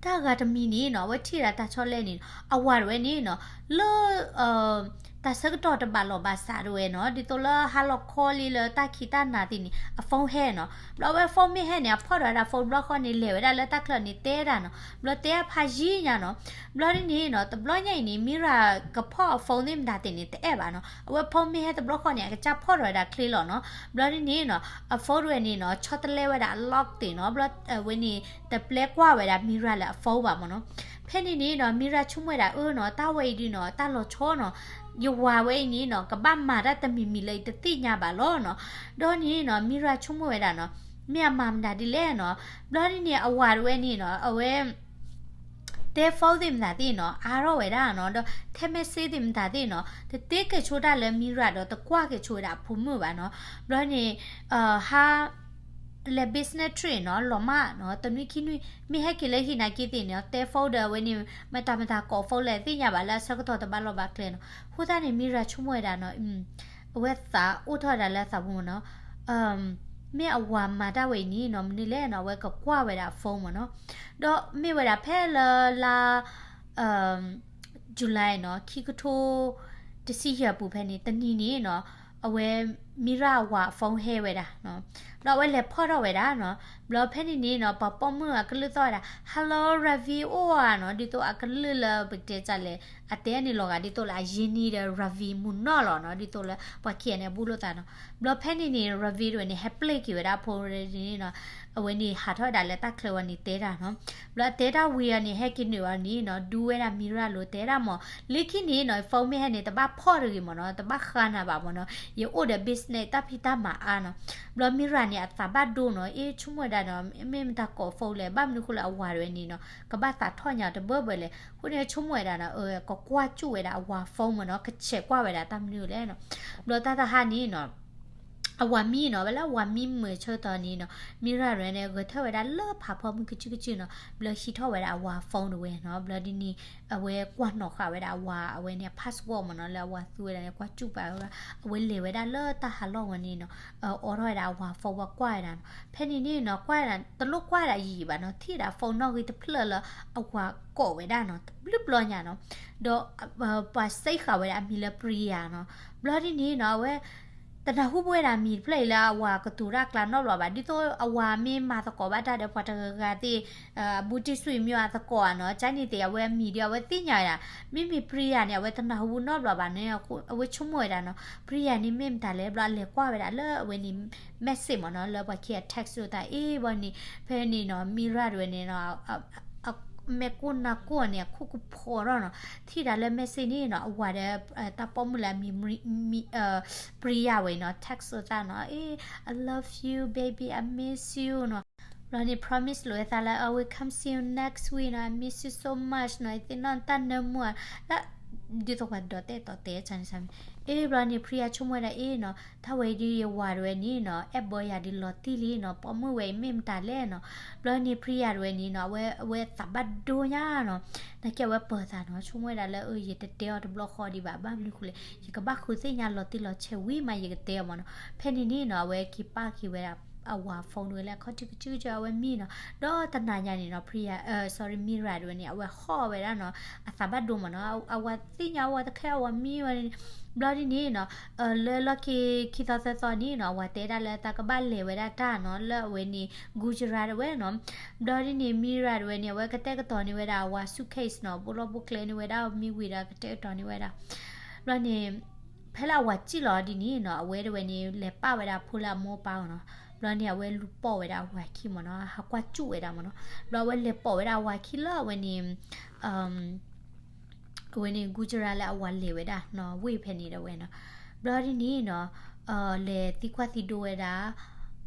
တၢ်ဂၤတမံၤန့ၣ်နီၤ အဝဲထံၣ်ဒၣ်တၢ်ဆီတလဲန့ၣ်နီၤ အဝၤတဝဲန့ၣ်နီၤ လၢ တၢ်ဆၢကတီၢ်တဘၣ်လီၢ်ဘၣ်စးတဝဲနီၤ ဒ်သိးလၢဟါလီၤခီလံလၢတၢ်ခံးတၢ်နၤသ့ၣ်န့ၣ် အ phone ဟဲနီၤ. ဘျီအဝဲ phone မ့ၢ်ဟဲန့ၣ် အဖီၣ်ထီၣ်ဝဲဒၣ် phone တဘျီဃီန့ၣ် လဲၤဝဲဒၣ်လၢတၢ်ချၢန့ၣ် တဲဒၣ်နီၤ ဘျီတဲအဖးယံၤညါနီၤ. ဘျီဒ်န့ၣ်နီၤ တဘျီညါအံၤန့ၣ် Mira ကဖီၣ်အ phone သ့ၣ်မတၤသ့ၣ်န့ၣ် တအဲၣ်ဘၣ်နီၤ. အဝဲ phone မ့ၢ်ဟဲတဘျီဃီန့ၣ် အကစၢ်ဖီၣ်ထီၣ်ဝဲဒၣ်ချ့လီၤနီၤ. ဘျီဒ်န့ၣ်နီၤ အ phone တဝဲန့ၣ်နီၤ ဆီတလဲဝဲဒၣ်အ lock သ့ၣ်နီၤ. ဘျီအဝဲန့ၣ် တပျဲကွၢ်ဝဲဒၣ် Mira လၢအ phone ဘၣ်မ့ၢ်နီၤ. ဖဲန့ၣ်န့ၣ်နီၤ Mira ဆိကမိၣ်ဝဲဒၣ် အၢနီၤ တၢ်ဝဲအံၤဒုနီၤ တၢ်လီၤဆီနီၤ ယဝၤဝဲအံၤန့ၣ်နီၤ ကဘၣ်မၤတၢ်တမံၤမံၤလၢယတသ့ၣ်ညါဘၣ်လီၤနီၤ. ဒီးန့ၣ်နီၤ Mira ဆိကမိၣ်ဝဲဒၣ်နီၤ မ့ၢ်အမၤမတၤဒ်လဲၣ်နီၤ. ဘျီဒ်န့ၣ် အဝၤတဝဲန့ၣ်နီၤ အဝဲ တဲ phone သ့ၣ်မတၤသ့ၣ်နီၤ အါထီၣ်ဝဲဒၣ်နီၤ ဒီးထဲ message သ့ၣ်မတၤသ့ၣ်နီၤ တတဲကဲၤဆိတၢ်လၢ Mira ဒီးတကွၢ်ကဲၤဆိဝဲဒၣ်အဖိမုၣ်ဘၣ်နီၤ. ဘျီန့ၣ် ဟါ လဲၤ business trip နီၤ လီၤမၢ်နီၤ တနွံခံနွံ မ့ၢ်ဟဲက့ၤလၢဟံၣ်နာ်က့သ့ၣ်န့ၣ် တဲ phone ဒီးအဝဲန့ၣ် မတၤမတၤကိး phone လဲၣ်သ့ၣ်ညါဘၣ်လၢအဆၢကတီၢ်တဘၣ်လီၢ်ဘၣ်ကျဲနီၤ. အဃိသတးန့ၣ် Mira ဆိကမိၣ်ဝဲဒၣ်နီၤ အဝဲသးအိၣ်ထီၣ်ဝဲဒၣ်လၢသးပူၤမ့ၢ်နီၤ မ့ၢ်အဝၤမၤတၢ်ဝဲအံၤန့ၣ်နီၤ မနုၤလဲၣ်နီၤ အဝဲကကွၢ်ဝဲဒၣ်အ phone မ့ၢ်နီၤ. ဒီးမ့ၢ်ဝဲဒၣ်ဖဲလၢလါ July နီၤ ခံကထိတဆံယဲၢ်ပူၤဖဲန့ၣ် တနံၤန့ၣ်နီၤ အဝဲ Mira အဝၤအ phone ဟဲဝဲဒၣ်နီၤ. ဘျီအဝဲလဲၤဖီၣ်ထီၣ်ဝဲဒၣ်နီၤ. ဘျီဖဲန့ၣ်န့ၣ်နီၤ ပှၤပိာ်မုၣ်အကလုၢ်သီၣ်ဝဲဒၣ် Hello Ravi အိၣ်ဧါနီၤ ဒ်သိးအကလုၢ်လၢပတဲတၢ်လဲၣ် အတဲန့ၣ်လီၤဂာ်ဒ်သိးလၢအယ့ၢ်နံၤဒီး Ravi မုၢ်နီၢ်လီၤနီၤ ဒ်သိးလၢပှၤခံဂၤန့ၣ် အဘူးလိာ်သးနီၤ. ဘျီဖဲန့ၣ်န့ၣ် Ravi တဝဲန့ၣ် ဟဲပျဲက့ၤဝဲဒၣ်အဖိန့ၣ်နီၤ အဝဲန့ၣ်ဟးထီၣ်ဝဲဒၣ်လၢတၢ်ချၢဝဲန့ၣ်တဲတၢ်နီၤ. ဘျီအတဲတၢ်ဝံၤအီၤန့ၣ် ဟဲက့ၤနုာ်အီၤန့ၣ်နီၤ ဒူဝဲဒၣ် Mira လိၤတဲဒၣ်မ့ၢ် လၢခံန့ၣ်နီၤ phone မ့ၢ်ဟဲန့ၣ် တဘၣ်ဖီၣ်တဂ့ၤမ့ၢ်နီၤ တဘၣ်ဃါနၤဘၣ်မ့ၢ်နီၤ ယအိၣ်ဒီး business တၢ်ဖံးတၢ်မၤအါနီၤ. ဘျီ Mira န့ၣ် အသးဘၣ်ဒိနီၤ အ့ ဆိကမိၣ်ဝဲဒၣ်နီၤ မ့ၢ်မတၤကိး phone လဲၣ် ဘၣ်မနုၤဃိလၢအဝၤတဝဲန့ၣ်နီၤ ကဘၣ်သးထီၣ်ညါတဘၢဘၢလဲၣ် အဃိန့ၣ် ဆိကမိၣ်ဝဲဒၣ်နီၤ ကကွၢ်စူၣ်ဝဲဒၣ်အဝၤ phone မ့ၢ်နီၤ ကဆဲးကွၢ်ဝဲဒၣ်တၢ်မနုၤလဲၣ်နီၤ. ဘျီတၢ်တဟါန့ၣ်နီၤ အဝၤမံနီၤ ဝဲလၢအဝၤမံမုာ်ဆၢကတီၢ်န့ၣ်နီၤ Mira တဝဲန့ၣ် ဂဲၤထၢၣ်ဝဲဒၣ်လၢဖးဖီမုၢ်ကစုကစုနီၤ ဘျီဟံးထီၣ်ဝဲဒၣ်အဝၤ phone တဝဲနီၤ ဘျီဒ်န့ၣ် အဝဲကွၢ်နီၣ်ဃာ်ဝဲဒၣ်အဝၤ အဝဲန့ၣ် password မ့ၢ်နီၤ လၢအဝၤသူဝဲဒၣ်န့ၣ် ကွၢ်စူၣ်ပာ်ဝဲဒၣ် အဝဲလဲၤဝဲဒၣ်လၢတၢ်ဟးလီၢ်ဝဲန့ၣ်နီၤ အိးထီၣ်ဝဲဒၣ်အဝၤ phone ဝဲကွၢ်ဝဲဒၣ်နီၤ ဖဲန့ၣ်န့ၣ်နီၤ ကွၢ်ဝဲဒၣ် တလိၣ်ကွၢ်ဝဲဒၣ်ယံာ်ဘၣ်နီၤ ထံၣ်ဝဲဒၣ် phone နီၣ်ဂံၢ်တဖျၢၣ်လၢအဝၤကိးဝဲဒၣ်နီၤ တဘျုးဘျီညါနီၤ ဒီး ပှၤစံးဃာ်ဝဲဒၣ်အမံၤလၢ Priya နီၤ ဘျီဒ်န့ၣ်နီၤ အဝဲ တနၢ်ဟူဝဲဒၣ်မံၤတဖျၢၣ်အံၤလၢအဝၤကတိၤတၢ်ကျါနီတဘျီဘၣ် ဒ်သိးအဝၤမ့ၢ်မၤသကိးဘၣ်တၢ်ဒီးပှၤတဂၤဂၤသ့ၣ် အဘူးတံၢ်ဆွံမံၤအသကိးဧါနီၤ ကန့ၣ်သ့ၣ် အဝဲအမံၤဒီးအဝဲသ့ၣ်ညါဝဲဒၣ် မ့မ့ၢ် Priya န့ၣ် အဝဲတနၢ်ဟူနီတဘျီဘၣ်န့ၣ် အဝဲဆိကမိၣ်ဝဲဒၣ်နီၤ Priya န့ၣ်မ့ၢ်မတၤလဲၣ် ဘျီအလဲၤကွၢ်ဝဲဒၣ်လၢအဝဲန့ၣ် message မ့ၢ်နီၤ လၢပှၤခံဂၤ text လိာ်သးအ့ၣ်ဘီန့ၣ် ဖဲန့ၣ်နီၤ Mira တဝဲန့ၣ်နီၤ အမဲာ်ကိၢ်နါကိၢ်န့ၣ် အခိၣ်ကဖီထီၣ်နီၤ ထံၣ်ဒၣ်လၢ message န့ၣ်နီၤ အဝၤဒီး တၢ်ပိာ်မုၣ်လၢအမံၤ Priya ဝဲနီၤ text လိာ်သးနီၤ အ့ၣ် I love you baby I miss you နီၤ ဘျီန့ၣ် promise လိာ်ဝဲသးလၢ I will come see you next week နီၤ I miss you so much နီၤ ယသ့ၣ်နီၣ်နတၢ်နၢမူ လၢ ဒ်သိးပှၤဒီးတဲတီၤတဲဆါန့ၣ်ဆါမံၤ အ့ ဘျီန့ၣ် Priya ဆိကမိၣ်ဝဲဒၣ်အ့နီၤ, တၢ်ဝဲဒုးယဝၤတဝဲန့ၣ်နီၤ အဲၣ်ဘၢယၤဒုးလီၤတံၢ်လံနီၤ, ပိာ်မုၣ်ဝဲအံၤမ့ၢ်မတၤလဲၣ်နီၤ. ဘျီန့ၣ် Priya တဝဲန့ၣ်နီၤ အဝဲ အဝဲသးဘၣ်ဒိညါနီၤ, နာ်က့အဝဲပၢၤသးနီၤ, ဆိကမိၣ်ဝဲဒၣ်လၢ အၢ ယတတဲအီၤတဘျီဃီဒံးဘၣ်, ဘၣ်မနုၤဃိလဲၣ် ယကဘၣ်ဃုသ့ၣ်ညါလီၤတံၢ်လီၤဆဲးဝံၤမး ယကတဲအီၤမ့ၢ်နီၤ. ဖဲန့ၣ်န့ၣ်နီၤ အဝဲက့ၤပာ်က့ၤဝဲဒၣ် အဝၤ phone တဝဲလၢအခီၣ်ထံးကစုကစၢၢ်အဝဲမံနီၤ, ဒီးတနၤညါန့ၣ်နီၤ Priya အၢ sorry, Mira တဝဲန့ၣ် အဝဲဟီၣ်ဝဲဒၣ်နီၤ, အသးဘၣ်ဒိမ့ၢ်နီၤ, အဝၤသ့ၣ်ညါအဝၤတခဲအဝၤမံဝဲန့ၣ်, ဘျီဒ်န့ၣ်နီၤ လၢလီၢ်ခံခံသီသၢသီန့ၣ်နီၤ အဝၤတဲဒၣ်လၢတၢ်ကဘၣ်လဲၤဝဲဒၣ်တၢ်နီၤ လၢအဝဲန့ၣ် Gujarat တဝဲနီၤ. ဘျီဒ်န့ၣ် Mira တဝဲန့ၣ် အဝဲကတဲာ်ကတီၤန့ၢ်ဝဲဒၣ်အဝၤ suitcase နီၤ, ဘိလီၢ်ဘိကျဲန့ၢ်ဝဲဒၣ်မ့ၢ်ဝံၤဒီးကတဲာ်ကတီၤန့ၢ်ဝဲဒၣ်. ဘျီန့ၣ် ဖဲလၢအဝၤစံၣ်လီၤဒ်န့ၣ်နီၤ အဝဲတဝဲန့ၣ် လဲၤပာ်ဝဲဒၣ်ဖိလၢအမိၢ်အပၢ်အီၤနီၤ. ဘျီန့ၣ် အဝဲလူၤပိာ်ဝဲဒၣ်အဝၤခံမ့ၢ်နီၤ, ဟးကွၢ်စူၣ်ဝဲဒၣ်မ့ၢ်နီၤ. ဘျီအဝဲလဲၤပိာ်ဝဲဒၣ်အဝၤခံလၢအဝဲန့ၣ် အဝဲန့ၣ် Gujarat လၢအဝၤလဲၤဝဲဒၣ်နီၤ ဝ့ၢ်ဖဲန့ၣ်တဝဲနီၤ. ဘျီဒ်န့ၣ်နီၤ လဲၤသံကွၢ်သံဒိဝဲဒၣ်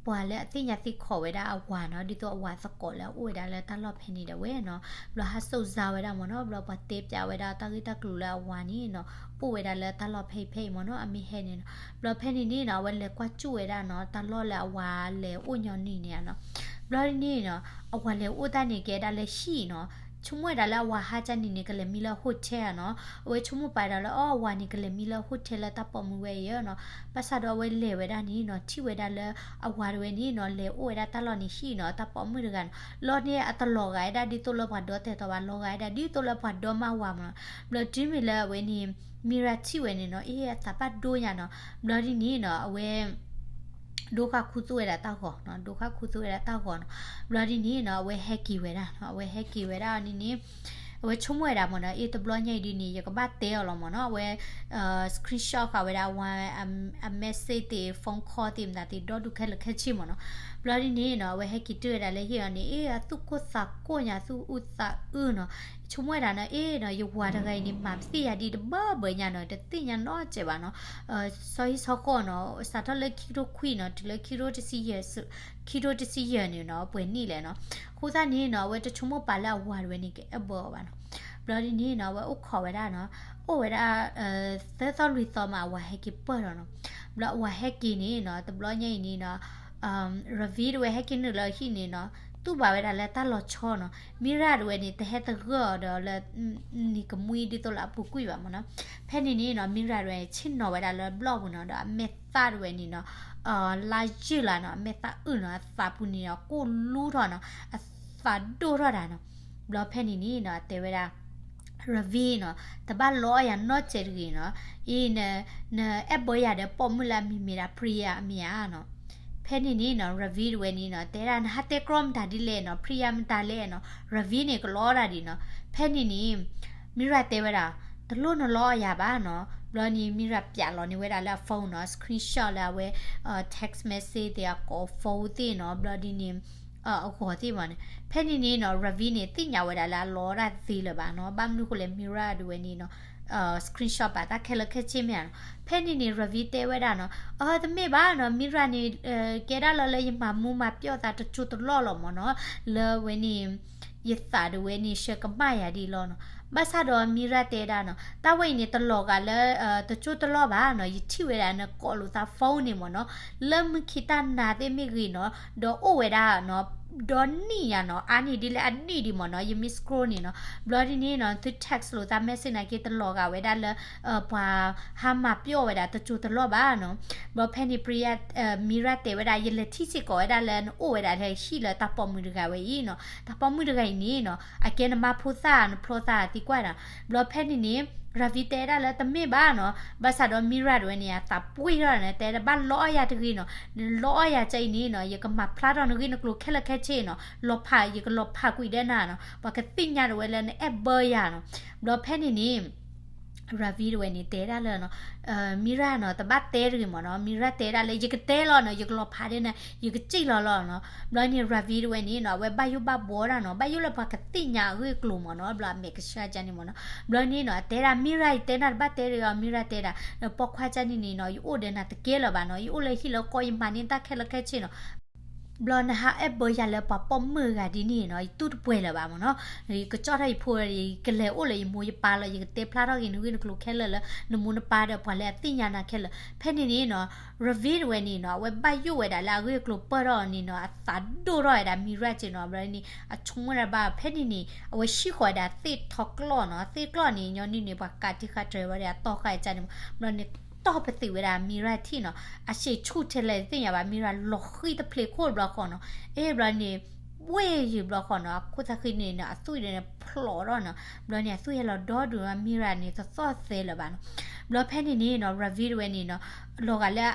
ပှၤလၢအသ့ၣ်ညါသ့ၣ်ခိးဝဲဒၣ်အဝၤနီၤ, ဒ်သိးအဝၤသကိးလၢအအိၣ်ဝဲဒၣ်လၢတၢ်လီၢ်ဖဲန့ၣ်တဝဲနီၤ. ဘျီဟးစိာ်စါဝဲဒၣ်မ့ၢ်နီၤ, ဘျီပှၤတဲပျးဝဲဒၣ်တၢ်ဂ့ၢ်တၢ်ကျိၤလၢအဝၤန့ၣ်နီၤ အိၣ်ဝဲဒၣ်လၢတၢ်လီၢ်ဖဲအံၤဖဲအံၤမ့ၢ်နီၤ, အမ့ၢ်ဟဲန့ၣ်နီၤ. ဘျီဖဲန့ၣ်န့ၣ်နီၤ အဝဲလဲၤကွၢ်စူၣ်ဝဲဒၣ်နီၤ တၢ်လီၢ်လၢအဝၤလဲၤအိၣ်ညီနုၢ်န့ၣ်နီၤ. ဘျီဒ်န့ၣ်နီၤ အဝၤလဲၤအိၣ်တၢ်န့ၣ်ကဲဒၣ်လၢဟံၣ်နီၤ, ဆိကမိၣ်ဝဲဒၣ်လၢအဝၤဟးကၢ်န့ၣ်န့ၣ် ကလဲၤမံလၢ hotel နီၤ. အဝဲဆိကမိၣ်ပာ်ဒၣ်လၢ အီ အဝၤန့ၣ် ကလဲၤမံလၢ hotel လၢတၢ်ပိာ်မုၣ်ဝဲအံၤနီၤ. ဘၣ်ဆၣ်ဒီးအဝဲလဲၤဝဲဒၣ်န့ၣ်နီၤ ထံၣ်ဝဲဒၣ်လၢ အဝၤတဝဲန့ၣ်နီၤ လဲၤအိၣ်ဝဲဒၣ်တၢ်လီၢ်န့ၣ်ဟံၣ်နီၤ, တၢ်ပိာ်မုၣ်တဂၤနီၤ. လီၢ်န့ၣ် အတလီၤဂာ်ဝဲဒၣ်ဒ်သိးလၢပှၤဒီတဲာ်တီၤဘၣ်, လီၤဂာ်ဝဲဒၣ်ဒ်သိးလၢပှၤဒီမါဝၤမ့ၢ်နီၤ. ဘျီတုၤမ့ၢ်လၢအဝဲန့ၣ် Mira ထံၣ်ဝဲန့ၣ်နီၤ အ့ အသးဘၣ်ဒိညါနီၤ. ဘျီဒ်န့ၣ်နီၤ အဝဲ ဒိဃာ်ခူသူၣ်ဝဲဒၣ်တၢ်ဂီၤနီၤ, ဒိဃာ်ခူသူၣ်ဝဲဒၣ်တၢ်ဂီၤနီၤ. ဘျီဒ်န့ၣ်နီၤ အဝဲဟဲက့ၤဝဲဒၣ်နီၤ, အဝဲဟဲက့ၤဝဲဒၣ်အီၤန့ၣ်န့ၣ် အဝဲဆိကမိၣ်ဝဲဒၣ်မ့ၢ်နီၤ အ့ တဘျီညါအံၤဒ်န့ၣ် ယကဘၣ်တဲအီၤလီၤမ့ၢ်နီၤ. အဝဲ screenshot ဃာ်ဝဲဒၣ်အဝၤ အ message သ့ၣ် phone call သ့ၣ်မတၤသ့ၣ် ဒီဒူၣ်ခဲလၢာ်ခဲဆ့မ့ၢ်နီၤ. ဘျီဒ်န့ၣ်နီၤ အဝဲဟဲက့ၤတုၤဝဲဒၣ်လၢဟံၣ်အီၤန့ၣ် အ့ အသူၣ်ကိၢ်သးကိၢ်ညါ သူၣ်အုးသးအုးနီၤ. ဆိကမိၣ်ဝဲဒၣ်နီၤ အ့နီၤ ယဝၤတဂၤအံၤန့ၣ် မၤပသ့ၣ်ယၤဒ်တဘၢဘၢညါနီၤ, တသ့ၣ်ညါနီတစဲးဘၣ်နီၤ. ဆီဟံၣ်ဆီဃီနီၤ စးထီၣ်လၢခံကထိခွံနီၤ တုၤလၢခံကထိတဆံယဲၢ် ခံကထိတဆံယဲၢ်န့ၣ်နီၤ ပှဲၤနံၣ်လဲၣ်နီၤ. အဃိသတးန့ၣ်နီၤ အဝဲတဆိကမိၣ်ပာ်လၢအဝၤတဝဲန့ၣ် ကအဲၣ်ဘၢအီၤဘၣ်နီၤ. ဘျီဒ်န့ၣ်နီၤ အဝဲအိၣ်ခိးဝဲဒၣ်နီၤ, အိၣ်ဝဲဒၣ် သၢသီလွံၢ်သီမး အဝၤဟဲက့ၤပၢၢ်ထီၣ်နီၤ. ဘျီအဝၤဟဲက့ၤန့ၣ်နီၤ တဘျီညါအံၤန့ၣ်နီၤ Ravi တဝဲဟဲက့ၤနုာ်လၢဟံၣ်န့ၣ်နီၤ တူၢ်ဘၣ်ဝဲဒၣ်လၢတၢ်လီၤဆီနီၤ. Mira တဝဲန့ၣ် တဟဲသဂၢၢ်အီၤဒီးလၢ နံၤကမှံဒ်သိးလၢအပူၤကွံာ်ဘၣ်မ့ၢ်နီၤ. ဖဲန့ၣ်န့ၣ်နီၤ Mira တဝဲန့ၣ် ဆ့ၣ်နီၤဝဲဒၣ်လၢဘျီၣ်ပူၤနီၤ ဒီးအမဲာ်သၣ်တဝဲန့ၣ်နီၤ လါယုၢ်လါနီၤ အမဲာ်သၣ်အုၣ်နီၤ အသးပူၤန့ၣ်နီၤ ကိၢ်လူထီၣ်နီၤ အသးဒိၣ်ထီၣ်တၢ်နီၤ. ဘျီဖဲန့ၣ်န့ၣ်နီၤ တဲဝဲဒၣ် Ravi နီၤ တဘၣ်လီအီၣ်ယၤနီတစဲးတဂ့ၤနီၤ. အံၤ နအဲၣ်ဘၢယၤဒီးပိာ်မုၣ်လၢအမံၤမ့ၢ်ဒၣ် Priya အမ့ၢ်ဧါနီၤ. ဖဲန့ၣ်န့ၣ်နီၤ Ravi တဝဲန့ၣ်နီၤ တဲဒၣ် နဟးတဲကြီမတၤဒ်လဲၣ်နီၤ Priya မတၤလဲၣ်နီၤ Ravi န့ၣ် ကလီအီၣ်တၢ်ဒံးနီၤ. ဖဲန့ၣ်န့ၣ် Mira တဲဝဲဒၣ် တလိၣ်နလီအီၣ်ယၤဘၣ်နီၤ. ဘျီန့ၣ် Mira ပျးလီၤန့ၢ်ဝဲဒၣ်လၢအ phone နီၤ screenshot လၢအဝဲ text message သ့ၣ်အကိး phone သ့ၣ်နီၤ ဘျီဒ်န့ၣ် အဂီၤသ့ၣ်မးန့ၣ် ဖဲန့ၣ်န့ၣ်နီၤ Ravi န့ၣ် သ့ၣ်ညါဝဲဒၣ်လၢအလီတၢ်သ့လၢၤဘၣ်နီၤ. ဘၣ်မနုၤဃိလဲၣ် Mira ဒၣ်ဝဲန့ၣ်နီၤ screenshot ပာ်တၢ်ခဲလၢာ်ခဲဆ့မ့ၢ်ဧါနီၤ. ဖဲန့ၣ်န့ၣ် Ravi တဲဝဲဒၣ်နီၤ အၢ တမ့ၢ်ဘၣ်နီၤ Mira န့ၣ် ကဲဒၣ်လၢလၢယမၤမူမၤပျီၣ်သးတစိၢ်တလီၢ်လီၤမ့ၢ်နီၤ လၢဝဲန့ၣ် ယသးဒၣ်ဝဲန့ၣ် ဆှၢကမၣ်ယၤဒ်လီၤနီၤ. ဘၣ်ဆၣ်ဒီး Mira တဲဒၣ်နီၤ တၢ်ဝဲအံၤန့ၣ် တလီၤဂာ်လၢ တစိၢ်တလီၢ်ဘၣ်နီၤ ယထံၣ်ဝဲဒၣ်နကိးလိာ်သး phone န့ၣ်မ့ၢ်နီၤ လၢမုၢ်ခံတၢ်နၤသ့ၣ်မ့ၢ်ဂ့ၤနီၤ ဒီးအိၣ်ဝဲဒၣ်နီၤ ဒီနံၣ်ယၤနီၤ အါန့ၢ်ဒ်လၢအနံၣ်ဒံးမ့ၢ်နီၤ ယမ့ၢ် scroll န့ၣ်နီၤ ဘျီဒ်န့ၣ်နီၤ သု text လိာ်သး message နာ်က့ တလီၤဂာ်ဝဲဒၣ်လၢ ပှၤဟါမၤပျီၣ်ဝဲဒၣ်တစိၢ်တလီၢ်ဘၣ်နီၤ. ဘျီဖဲန့ၣ် Priya Mira တဲဝဲဒၣ် ယလဲၤထံၣ်စ့ၢ်ကီးဝဲဒၣ်လၢနအိၣ်ဝဲဒၣ်လၢဟံၣ်လၢတၢ်ပိာ်မုၣ်တဂၤဝဲအံၤနီၤ တၢ်ပိာ်မုၣ်တဂၤအံၤန့ၣ်နီၤ အကဲနမါဖိသၣ် နဖျီသးသံကွၢ်နီၤ. ဘျီဖဲန့ၣ်န့ၣ် Ravi တဲဒၣ်လၢတမ့ၢ်ဘၣ်နီၤ ဘၣ်ဆၣ်ဒီး Mira တဝဲန့ၣ် အသးပှ့ၢ်ထီၣ်န့ၣ် တဲဒၣ်ဘၣ်လီအီၣ်ယၤတဂ့ၤနီၤ နလီအီၣ်ယၤကအံၤန့ၣ်နီၤ ယကမၤဖျါထီၣ်နဂ့ၢ်နကျိၤခဲလၢာ်ခဲဆ့နီၤ လီၤဖး ယကလီၤဖးကွံာ်ဒဲးနၤနီၤ ပှၤကသ့ၣ်ညါတဝဲလၢနအဲၣ်ဘၢယၤနီၤ. ဘျီဖဲန့ၣ်န့ၣ် Ravi တဝဲန့ၣ် တဲဒၣ်လၢ Mira နီၤ တဘၣ်တဲတဂ့ၤမ့ၢ်နီၤ Mira တဲဒၣ်လၢ ယကတဲလီၤနီၤ ယကလီၤဖးဒဲးနၤ ယကစံၣ်လီၤလီၤနီၤ. ဘျီန့ၣ် Ravi တဝဲန့ၣ်နီၤ အဝဲဘၣ်ယိၣ်ဘၣ်ဘှီဒၣ်နီၤ ဘၣ်ယိၣ်လၢပှၤကသ့ၣ်ညါအဂ့ၢ်အကျိၤမ့ၢ်နီၤ ဘျီအမဲာ်ကဆှးကန့ၣ်မ့ၢ်နီၤ. ဘျီန့ၣ်နီၤ အတဲဒၣ် Mira ယတဲနၤတဘၣ်တဲတဂ့ၤအီၤ Mira တဲဒၣ် ပိာ်ခွါကန့ၣ်န့ၣ်နီၤ ယအိၣ်ဒီးနၤတကဲလၢၤဘၣ်နီၤ ယအိၣ်လၢဟံၣ်လၢဃီ ယမၤန့ၢ်တၢ်ခဲလၢာ်ခဲဆ့နီၤ ဘျီနဟးအဲၣ်ဘၢယၤလၢပှၤပိာ်မုၣ်ဂၤဒ်န့ၣ်နီၤ, ယတူၢ်တပှဲၤလၢၤဘၣ်မ့ၢ်နီၤ. ယကကၠီၣ်ထီၣ်ယဖိဒီး ယကလဲၤအိၣ်လၢယမိၢ်ယပၢ်လီၤ. ယကတဲဖျါထီၣ်က့ၤနဂ့ၢ်နကျိၤခဲလၢာ်လၢ နမိၢ်နပၢ်ဒီးပှၤလၢအသ့ၣ်ညါနၤခဲလၢာ်. ဖဲန့ၣ်န့ၣ်နီၤ Ravi တဝဲန့ၣ်နီၤ အဝဲဘၣ်ယိၣ်ဝဲဒၣ်လၢအဂ့ၢ်အကျိၤပၢၢ်ထီၣ်န့ၣ်နီၤ, အသးဒိၣ်ထီၣ်ဝဲဒၣ် Mira က့နီၤ. ဘျီန့ၣ် အဆိကမိၣ်ဒၣ်ဘၣ် ဖဲန့ၣ်န့ၣ် အဝဲဟံၣ်ဃီၤဝဲဒၣ်သ့ၣ်ထီကျီၢ်နီၤ. သ့ၣ်ကျီၢ်န့ၣ် ညီနုၢ်န့ၣ် ပှၤကးတံာ်ဃာ်တြဲၤဝဲဒၣ်အတီၢ်ဃာ်အကၢန့ၣ်မ့ၢ်. ဘျီန့ၣ် တီၢ်ပသံးဝဲဒၣ် Mira ထံၣ်နီၤ. အစံးဆူၣ်ထဲလဲၣ်သ့ၣ်ညါဘၣ် Mira လီၤဃံတဖျ့ခိၣ်တဘျီဃီနီၤ. အ့ ဘျီန့ၣ် ဝ့ၢ်ယံၤဘျီဃီနီၤ, အခိၣ်သၣ်ဃံန့ၣ်နီၤ အသွံၣ်ဒီးန့ၣ်ဖျိးထီၣ်နီၤ. ဘျီန့ၣ် အသွံၣ်ဟဲလီၤဒီဒူၣ်နီၤ, Mira န့ၣ် တသီၣ်သဲလၢၤဘၣ်နီၤ. ဘျီဖဲန့ၣ်န့ၣ်နီၤ Ravi တဝဲန့ၣ်နီၤ လီၤဂာ်လၢ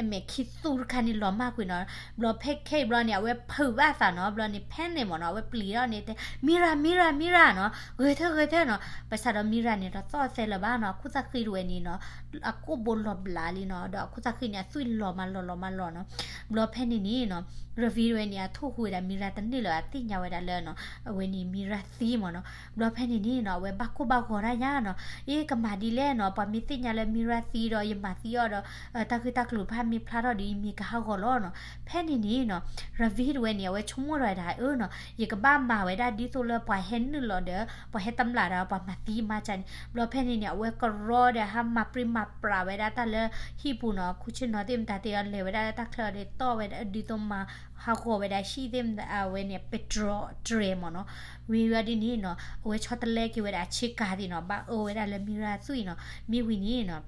အမဲာ်ခံသူတခါန့ၣ်လီၤမၢ်ကွံာ်နီၤ. ဘျီဖဲခဲအံၤဘျီန့ၣ် အဝဲဖုးဘၣ်အသးနီၤ. ဘျီန့ၣ် panic မ့ၢ်နီၤ, အဝဲပျံၤထီၣ်န့ၣ်တဲ Mira Mira Mira နီၤ, ဂဲၤထၢၣ်ဂဲၤထၢၣ်နီၤ. ဘၣ်ဆၣ်ဒီး Mira န့ၣ် တသီၣ်သဲလၢၤဘၣ်နီၤ, အခိၣ်သၣ်ဃံတဝဲန့ၣ်နီၤ အကိၣ်ဘိလီၤဘျးလံနီၤ, ဒီးအခိၣ်သၣ်ဃံန့ၣ် အသွံၣ်လီၤမးလီၤလီၤမးလီၤနီၤ. ဘျီဖဲန့ၣ်န့ၣ်နီၤ Ravi တဝဲန့ၣ် အထိၣ်ဟူးဝဲဒၣ် Mira တန့ၢ်လၢၤ အသ့ၣ်ညါဝဲဒၣ်လၢနီၤ အဝဲန့ၣ် Mira သံမ့ၢ်နီၤ. ဘျီဖဲန့ၣ်န့ၣ်နီၤ အဝဲဘၣ်ကိၢ်ဘၣ်ဂီၤဒၣ်ညါနီၤ, အ့ ကမၤဒ်လဲၣ်နီၤ, ပှၤမ့ၢ်သ့ၣ်ညါလၢ Mira သံဒီး ယမၤသံအီၤဒီး တၢ်ဂ့ၢ်တၢ်ကျိၤတဖၣ်မ့ၢ်ဖျါထီၣ်ဒီး ယမ့ၢ်ကဟးဂီၤလီၤနီၤ. ဖဲန့ၣ်န့ၣ်နီၤ Ravi တဝဲန့ၣ် အဝဲဆိကမိၣ်ထီၣ်ဝဲဒၣ် အၢနီၤ ယကဘၣ်မၤဝဲဒၣ်ဒ်သိးလၢပှၤဟဲနုာ်လီၤဒီး ပှၤဟဲတမျးဒီး ပှၤမၤသံမါကန့ၣ်. ဘျီဖဲန့ၣ်န့ၣ် အဝဲကရီဒီးဟးမၤပြံမၤပြးဝဲဒၣ်တၢ်လၢဟံၣ်ပူၤနီၤ, ခူၣ်ဆ့ၣ်နီၤသ့ၣ်မတၤသ့ၣ်အီၤ လဲၤဝဲဒၣ်လၢတၢ်ချၢဒီး တီၢ်ဝဲဒၣ်ဒ်သိးမၤဟးဂီၤဝဲဒၣ်ဟံၣ်သ့ၣ်မတၤ အဝဲန့ၣ် petrol တြဲၤမ့ၢ်နီၤ. ဝံၤဝဲဒ်န့ၣ်နီၤ အဝဲဆီတလဲက့ၤဝဲဒၣ်အဆ့ကၤသ့ၣ်နီၤ, ဘၣ်အၢဝဲဒၣ်လၢ Mira သွံၣ်နီၤ. မ့ၢ်ဝံၤန့ၣ်နီၤ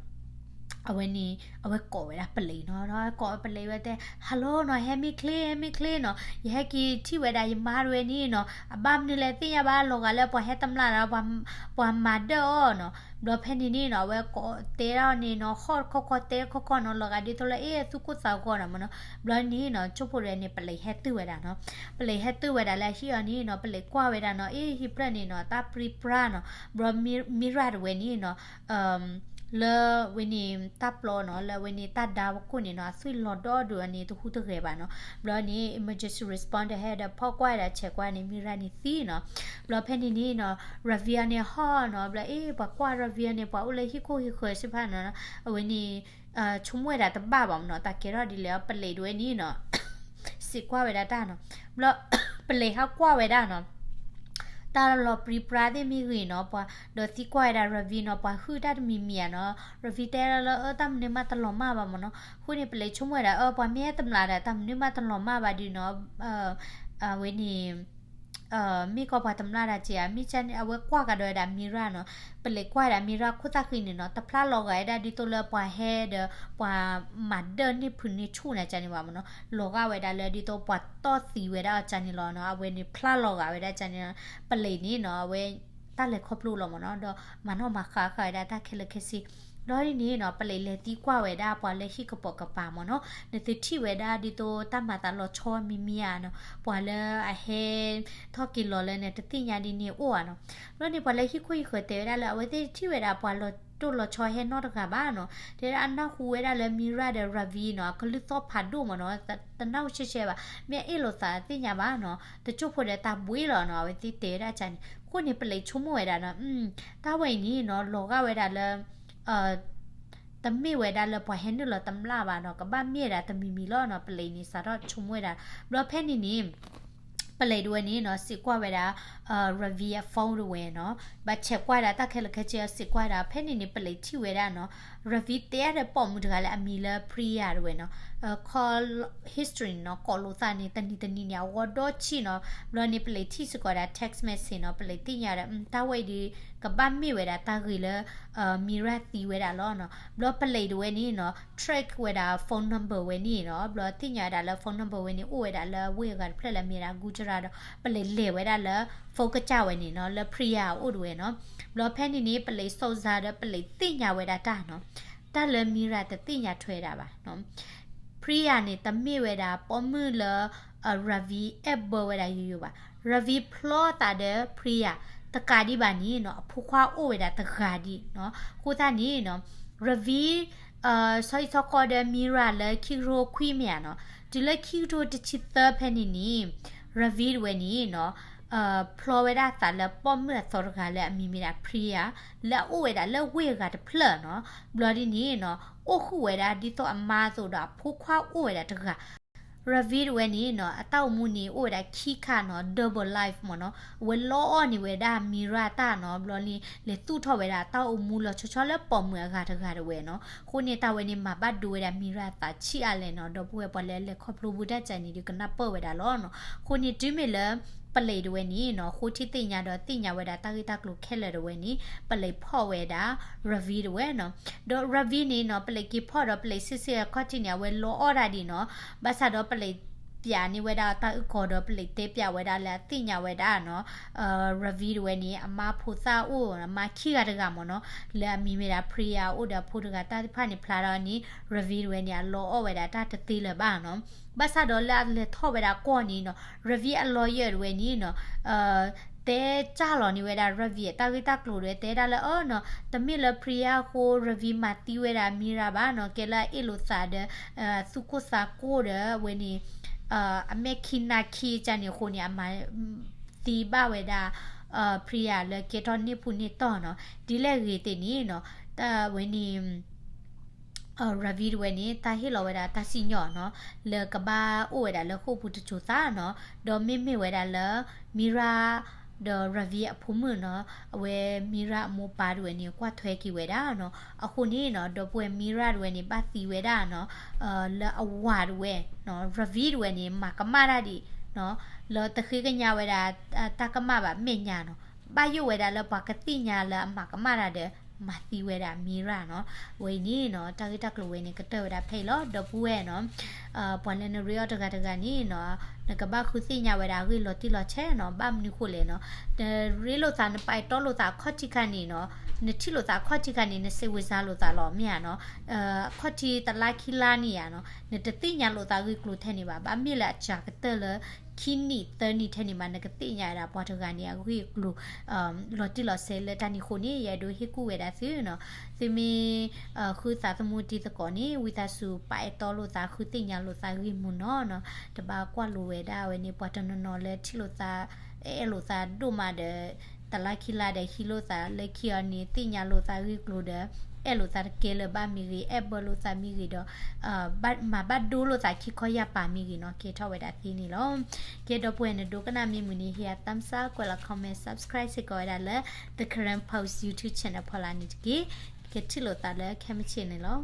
အဝဲန့ၣ် အဝဲကိးဝဲဒၣ်ပလံးနီၤ, ဒီးကိးဝဲပလံးဝဲတဲ hello နီၤ, ဟဲမ့ၢ်ချ့ ဟဲမ့ၢ်ချ့နီၤ, ယဟဲက့ၤထံၣ်ဝဲဒၣ်ယမါတဝဲန့ၣ်နီၤ, အဘၣ်မနုၤလဲၣ်သ့ၣ်ညါဘၣ်, လီၤဂာ်လၢပှၤဟဲတမျးဒီး ပှၤမၤဒၢၣ်အီၤနီၤ. ဘျီဖဲန့ၣ်န့ၣ်နီၤ အဝဲကိးတဲဒၣ်န့ၣ်နီၤ ဟီၣ်တခီခီတဲတခီခီနီၤ, လီၤဂာ်ဒ်သိးလၢ အ့ သူၣ်ကိၢ်သးဂီၤနီၤမ့ၢ်နီၤ. ဘျီန့ၣ်နီၤ ကၠိဖိတဝဲန့ၣ် ပလံးဟဲတုၤဝဲဒၣ်နီၤ, ပလံးဟဲတုၤဝဲဒၣ်လၢအဟံၣ်အီၤန့ၣ်နီၤ, ပလံးကွၢ်ဝဲဒၣ်နီၤ, အ့ ဟံၣ်ဖျၢၣ်န့ၣ်နီၤ တၢ်ပြံပြါနီၤ. ဘျီ Mira တဝဲန့ၣ်နီၤ လၢဝဲန့ၣ်တၢ်ပျီနီၤ, လၢဝဲန့ၣ်တၢ်ဒါဝကိၣ်န့ၣ်နီၤ, အသွံၣ်လီၤဒီဒူၣ်အီၤန့ၣ် တဟူးတဂဲၤဘၣ်နီၤ. ဘျီန့ၣ် emergency responder ဟဲဒီးဖီၣ်ကွၢ်ဝဲဒၣ် ဆဲးကွၢ်န့ၣ် Mira န့ၣ်သံနီၤ. ဘျီဖဲန့ၣ်န့ၣ်နီၤ Ravi အီၤန့ၣ်ဟီၣ်နီၤ, ဘျီအ့ ပှၤကွၢ် Ravi အီၤန့ၣ် ပှၤအိၣ်လၢဟံၣ်ခိၣ်ဟံၣ်ဃၢၤသ့ၣ်တဖၣ်နီၤ, အဝဲန့ၣ် ဆိကမိၣ်ဝဲဒၣ်တဘၣ်ဘၣ်မ့ၢ်နီၤ, တၢ်ကဲထီၣ်ဒ်လဲၣ်အီၤ ပလံးတဝဲန့ၣ်နီၤ စံးကွၢ်ဝဲဒၣ်တၢ်နီၤ. ဘျီ ပလံးဟးကွၢ်ဝဲဒၣ်နီၤ တၢ်လီၤပြံပြါသ့ၣ်မ့ၢ်ဂ့ၤနီၤ, ပှၤဒီးသံကွၢ်ဝဲဒၣ် Ravi နီၤ, ပှၤဟုၣ်တၢ်တမံၤမံၤဧါနီၤ. Ravi တဲဒၣ်လၢ အၢ တၢ်မနုၤမးတလီၤမၢ်ဘၣ်မ့ၢ်နီၤ. အဃိန့ၣ် ပလံးဆိကမိၣ်ဝဲဒၣ် အၢ ပှၤမ့ၢ်ဟဲတမျးဒီး တၢ်မနုၤမးတလီၤမၢ်ဘၣ်ဒုးနီၤ, အဝဲန့ၣ် မ့ၢ်ကီးပှၤတမျးတၢ်က့ဧါ, မ့ၢ်ကန့ၣ် အဝဲကွၢ်ကဒီးဝဲဒၣ် Mira နီၤ, ပလံးကွၢ်ဝဲဒၣ် Mira ခိၣ်သၣ်ဃံန့ၣ်နီၤ, တဖျါလီၤဂာ်ဝဲဒၣ်ဒ်သိးလၢပှၤဟဲဒီး ပှၤမၤဒၢၣ်န့ၢ်ဖုးန့ၢ်ဆူၣ်န့ၣ်ကန့ၣ်ဘၣ်မ့ၢ်နီၤ, လီၤဂာ်ဝဲဒၣ်လၢဒ်သိးပှၤတီၢ်သံဝဲဒၣ်အီၤကန့ၣ်လီၤနီၤ, အဝဲန့ၣ်ဖျါလီၤဂာ်ဝဲဒၣ်ကန့ၣ်, ပလံးန့ၣ်နီၤ အဝဲ တၢ်လဲၤခီဖျိလီၤမ့ၢ်နီၤ, ဒီးမၤနီၣ်မၤဃါဃာ်ဝဲဒၣ်တၢ်ခဲလၢာ်ခဲဆ့ ဘျီဒ်န့ၣ်နီၤ ပလံးလဲၤသံကွၢ်ဝဲဒၣ်ပှၤလၢဟံၣ်ကပိာ်ကပၤမ့ၢ်နီၤ, နသုထံၣ်ဝဲဒၣ်ဒ်သိးတၢ်မၤသးလီၤဆီမံၤမံၤဧါနီၤ, ပှၤလၢအဟဲ ထီၣ်က့ၤလီၤလၢန့ၣ်တသ့ၣ်ညါဒ်န့ၣ်အိၣ်ဧါနီၤ. ဘျီန့ၣ် ပှၤလၢဟံၣ်ခိၣ်ဟံၣ်ဃၢၤတဲဝဲဒၣ်လၢ အဝဲသ့ၣ်ထံၣ်ဝဲဒၣ်ပှၤလီၤတိၢ်လီၤဆီဟဲနီတဂၤဘၣ်နီၤ, တဲဒၣ်အနၢ်ဟူဝဲဒၣ်လၢ Mira ဒီး Ravi နီၤ အကလုၢ်သီၣ်ဖးဒိၣ်မ့ၢ်နီၤ, တနၢ်ဟူရှဲရှဲဘၣ်, မ့ၢ်အ့ၣ်လိာ်သးသ့ၣ်ညါဘၣ်နီၤ, တကၠိၢ်ဖိဒီးတၢ်ဘှံးလီၤနီၤ, အဝဲသ့ၣ်တဲဝဲဒၣ်ကန့ၣ်, အဃိန့ၣ် ပလံးဆိကမိၣ်ဝဲဒၣ်နီၤ, တၢ်ဝဲအံၤန့ၣ်နီၤ လီၤဂာ်ဝဲဒၣ်လၢ တမ့ၢ်ဝဲဒၣ်လၢပှၤဟဲနုာ်လီၤတမျးဘၣ်နီၤ, ကဘၣ်မ့ၢ်ဝဲဒၣ်တမံၤမံၤလီၤနီၤ, ပလံးန့ၣ် စးထီၣ်ဆိကမိၣ်ဝဲဒၣ်. ဘျီဖဲန့ၣ်န့ၣ် ပလံးတဝဲန့ၣ်နီၤ စံးကွၢ်ဝဲဒၣ် Ravi အ phone တဝဲနီၤ, ဘၣ်ဆဲးကွၢ်ဒၣ်တၢ်ခဲလၢာ်ခဲဆ့အစံးကွၢ်ဒၣ်, ဖဲန့ၣ်န့ၣ် ပလံးထံၣ်ဝဲဒၣ်နီၤ Ravi တဲအါဒီးပိာ်မုၣ်တဂၤလၢအမံၤလၢ Priya တဝဲနီၤ, call history နီၤ ကိးလိာ်သးန့ၣ် တနံၤတနံၤန့ၣ် အဝဲဒီဆံၣ်နီၤ, ဘျီန့ၣ် ပလံးထံၣ်စ့ၢ်ကီးဒၣ် text message နီၤ, ပလံးသ့ၣ်ညါဒီး တၢ်ဝဲအံၤဒီး ကဘၣ်မ့ၢ်ဝဲဒၣ်တၢ်ဂ့ၢ်လၢ Mira သံဝဲဒၣ်လီၤနီၤ. ဘျီပလံးတဝဲန့ၣ်နီၤ track ဝဲဒၣ် phone number ဝဲန့ၣ်နီၤ, ဘျီသ့ၣ်ညါဝဲဒၣ်လၢ phone number ဝဲန့ၣ် အိၣ်ဝဲဒၣ်လၢဝ့ၢ်အဂၤတဖျၢၣ်လၢအမ့ၢ်ဒၣ် Gujarat ဒီး ပလံးလဲၤဝဲဒၣ်လၢ phone ကစၢ်ဝဲန့ၣ်နီၤ လၢ Priya အအိၣ်တဝဲနီၤ. ဘျီဖဲန့ၣ်န့ၣ် ပလံးစီၤစါဒီးပလံးသ့ၣ်ညါဝဲဒၣ်တၢ်နီၤ, တၢ်လၢ Mira တသ့ၣ်ညါထွဲဒၣ်ဘၣ်နီၤ. Priya န့ၣ် တမ့ၢ်ဝဲဒၣ်ပိာ်မုၣ်လၢ Ravi အဲၣ်ဘၢဝဲဒၣ်ယိယိဘၣ်. Ravi ဖျီသးဒီး Priya တကးဒံးဘၣ်န့ၣ်နီၤ အဖိခွါအိၣ်ဝဲဒၣ်တဂၤဒံးနီၤ. အဃိသတးန့ၣ်နီၤ Ravi ဆီဟံၣ်ဆီဃီဒီး Mira လၢခံကထိခွံမ့ၢ်ဧါနီၤ, တုၤလၢခံကထိတဆံသၢဖဲန့ၣ်န့ၣ် Ravi တဝဲန့ၣ်နီၤ ဖျီဝဲဒၣ်သးလၢပိာ်မုၣ်အသီတဂၤလၢအမံၤမ့ၢ်ဒၣ် Priya လၢအအိၣ်ဝဲဒၣ်လၢဝ့ၢ်အဂၤတဖျၢၣ်နီၤ. ဘျီဒ်န့ၣ်နီၤ အိၣ်ဃုာ်ဝဲဒၣ်ဒ်သိးအမါအသိးဒီးအဖိခွါအိၣ်ဝဲဒၣ်တဂၤ Ravi တဝဲန့ၣ်နီၤ အတၢ်အိၣ်မူန့ၣ် အိၣ်ဝဲဒၣ်ခံခါနီၤ double life မ့ၢ်နီၤ အဝဲလီအီၣ်န့ၢ်ဝဲဒၣ် Meera တၢ်နီၤ ဘျီန့ၣ် လဲၤသူၣ်ထီၣ်ဝဲဒၣ်တၢ်အိၣ်မူလီၤဆီဆီလၢပိာ်မုၣ်အဂၤတဂၤတဝဲနီၤ အဃိန့ၣ် တၢ်ဝဲန့ၣ် မၤဘၣ်ဒိဝဲဒၣ် Meera အသးဆံးအါလဲၣ်နီၤ ဒီပုၢ်ဝဲၢ်ပှၤလၢလဲၤခီဖျိဘူးတၢ်ကဲန့ၣ်ဒီး ကနၢ်ပၢၢ်ဝဲဒၣ်လီၤနီၤ အဃိန့ၣ် တုၤမ့ၢ်လၢ ပလံးတဝဲန့ၣ်နီၤ ဃိထံသ့ၣ်ညါဒီးသ့ၣ်ညါဝဲဒၣ်တၢ်ဂ့ၢ်တၢ်ကျိၤခဲလၢာ်တဝဲန့ၣ် ပလံးဖီၣ်ဝဲဒၣ် Ravi တဝဲနီၤ ဒီး Ravi န့ၣ်နီၤ ပလံးက့ၤဖီၣ်ဒီးပလံးစ့ၢ်စ့ၢ်အခီၣ်ထံးန့ၣ် အဝဲလီအီၣ်ဒၣ်ဒံးနီၤ ဘၣ်ဆၣ်ဒီးပလံးပျးန့ၢ်ဝဲဒၣ်တၢ်အုၣ်ကီၤဒီးပလံးတဲပျးဝဲဒၣ်လၢအသ့ၣ်ညါဝဲဒၣ်နီၤ Ravi တဝဲန့ၣ် အမါဖိသၣ်အိၣ် အမါခံဂၤတဂၤမ့ၢ်နီၤ လၢအမံၤမ့ၢ်ဒၣ် Priya အိၣ်ဒီးအဖိတဂၤတၢ်သ့ၣ်တဖၣ်န့ၣ်ဖျါဒီးန့ၣ် Ravi တဝဲန့ၣ် အလီအီၣ်ဝဲဒၣ်တၢ်တသ့လၢၤဘၣ်နီၤ ဘၣ်ဆၣ်ဒီးလၢအလဲၤထီၣ်ဝဲဒၣ်ကီၢ်န့ၣ်နီၤ Ravi အ lawyer တဝဲန့ၣ်နီၤ တဲစၢ်လီၤန့ၢ်ဝဲဒၣ် Ravi အတၢ်ဂ့ၢ်တၢ်ကျိၤဒီး တဲဒၣ်လၢအီၤနီၤ တမ့ၢ်လၢ Priya အဃိ Ravi မၤသံဝဲဒၣ် Meera ဘၣ်နီၤ ကဲလၢအအ့ၣ်လိာ်သးဒီး သူၣ်ကိၢ်သးကိၢ်ဒီး အဝဲန့ၣ် အမဲာ်ခံနါခံကန့ၣ်အဃိန့ၣ် အမၤသံဘၣ်ဝဲဒၣ် Priya လၢကဲထီၣ်န့ၢ်ဖူန့ၢ်တီၢ်နီၤ ဒ်လဲၣ်ဂ့ၤသ့ၣ်န့ၣ်နီၤ တၢ်ဝဲန့ၣ် Ravi တဝဲန့ၣ် တၢ်ဟ့ၣ်လီၤဝဲဒၣ်တၢ်စံၣ်ညီၣ်နီၤ လၢကဘၣ်အိၣ်ဝဲဒၣ်လၢဃိာ်ပူၤတစိၤသးနီၤ ဒီးမ့မ့ၢ်ဝဲဒၣ်လၢ Meera ဒီး Ravi အဖိမုၣ်နီၤ အဝဲ Meera အမိၢ်ပၢ်တဝဲန့ၣ် ကွၢ်ထွဲက့ၤဝဲဒၣ်နီၤ အဃိန့ၣ်နီၤ ဒီပုၢ်ဝဲၢ် Meera တဝဲန့ၣ် ဘၣ်သံဝဲဒၣ်နီၤ လၢအဝၤတဝဲ Ravi တဝဲန့ၣ် မၤကမၣ်တၢ်ဒံး လၢတဃ့ကညးဝဲဒၣ် တၢ်ကမၣ်ဘၣ်မဲာ်ညါနီၤ ဘၣ်ယိၣ်ဝဲဒၣ်လၢပှၤကသ့ၣ်ညါလၢအမၤကမၣ်တၢ်ဒီး မၤသံဝဲဒၣ် Meera နီၤ ဝဲအံၤန့ၣ်နီၤ တၢ်ဂ့ၢ်တၢ်ကျိၤဝဲန့ၣ် ကတၢၢ်ဝဲဒၣ်ဖဲအံၤလီၤ ဒီပုၢ်ဝဲၢ်နီၤ ပှၤလၢနရ့အီၤတဂၤတဂၤန့ၣ်နီၤ နကဘၣ်ဃုသ့ၣ်ညါဝဲဒၣ်အဂ့ၢ်လီၤတံၢ်လီၤဆဲးနီၤ ဘၣ်မနုၤဃိလဲၣ်နီၤ နရ့လိာ်သး နပာ်အဲၣ်တီလိာ်သးအခီၣ်ထံးခါန့ၣ်နီၤ နထံၣ်လိာ်သးအခီၣ်ထံးခါန့ၣ် နစံးဝဲစါလိာ်သးလီၤ မ့ၢ်ဧါနီၤ အခီၣ်ထံးတလါခံလါန့ၣ်ဧါနီၤ နတသ့ၣ်ညါလိာ်သးအဂ့ၢ်ကျိၤထဲန့ၣ်ဘၣ် ဘၣ်မ့ၢ်လၢအစှၤကတၢၢ်လၢ ခံနံၣ်သၢနံၣ်ထဲန့ၣ်ဘၣ် နကသ့ၣ်ညါဝဲဒၣ်ပှၤတဂၤန့ၣ် အဂ့ၢ်အကျိၤ လီၤတံၢ်လီၤဆဲးလၢတၢ်န့ၣ်အဃိန့ၣ် ယအဲၣ်ဒိးဟ့ၣ်ကူၣ်ဝဲဒၣ်သုနီၤ သုမ့ၢ် ဃုသးသမူတံၤသကိးန့ၣ် ဝံသးစူၤပာ်အဲၣ်တီလိာ်သး ဃုသ့ၣ်ညါလိာ်သးဂ့ၢ်မုၢ်နီၤနီၤ တဘၣ်ကွၢ်လိဝဲဒၣ်ဝဲန့ၣ် ပှၤတနီၤနီၤလၢထံၣ်လိာ်သး အဲၣ်လိာ်သးဒိၣ်မးဒီး တလါခံလါဒီးဟံးလိာ်သး လၢခံအီၤန့ၣ် သ့ၣ်ညါလိာ်သးဂ့ၢ်ကျိၤဒီး အဲၣ်လိာ်သးတကဲလၢၤဘၣ်မ့ၢ်ဂ့ၤ အဲၣ်ဘၢလိာ်သးမ့ၢ်ဂ့ၤဒီး မၤဘၣ်ဒိလိာ်သးခံခီယာ်ပၤမ့ၢ်ဂ့ၤနီၤ ကဲထီၣ်ဝဲဒၣ်သ့န့ၣ်လီၤ ကဲဒီပုၢ်ဝဲၢ် နဒိကနၣ်မ့ၢ်မုာ်န့ၣ် ဟ့ၣ်ယၤ thumbs up ကွဲးလီၤ comment subscribe စ့ၢ်ကီးဝဲဒၣ်လၢ The Karen Post YouTube channel ဖီလာ်န့ၣ်တက့ၢ် ကထံၣ်လိာ်သးလၢခဲမုၢ်ဆ့ၣ်န့ၣ်လီၤ.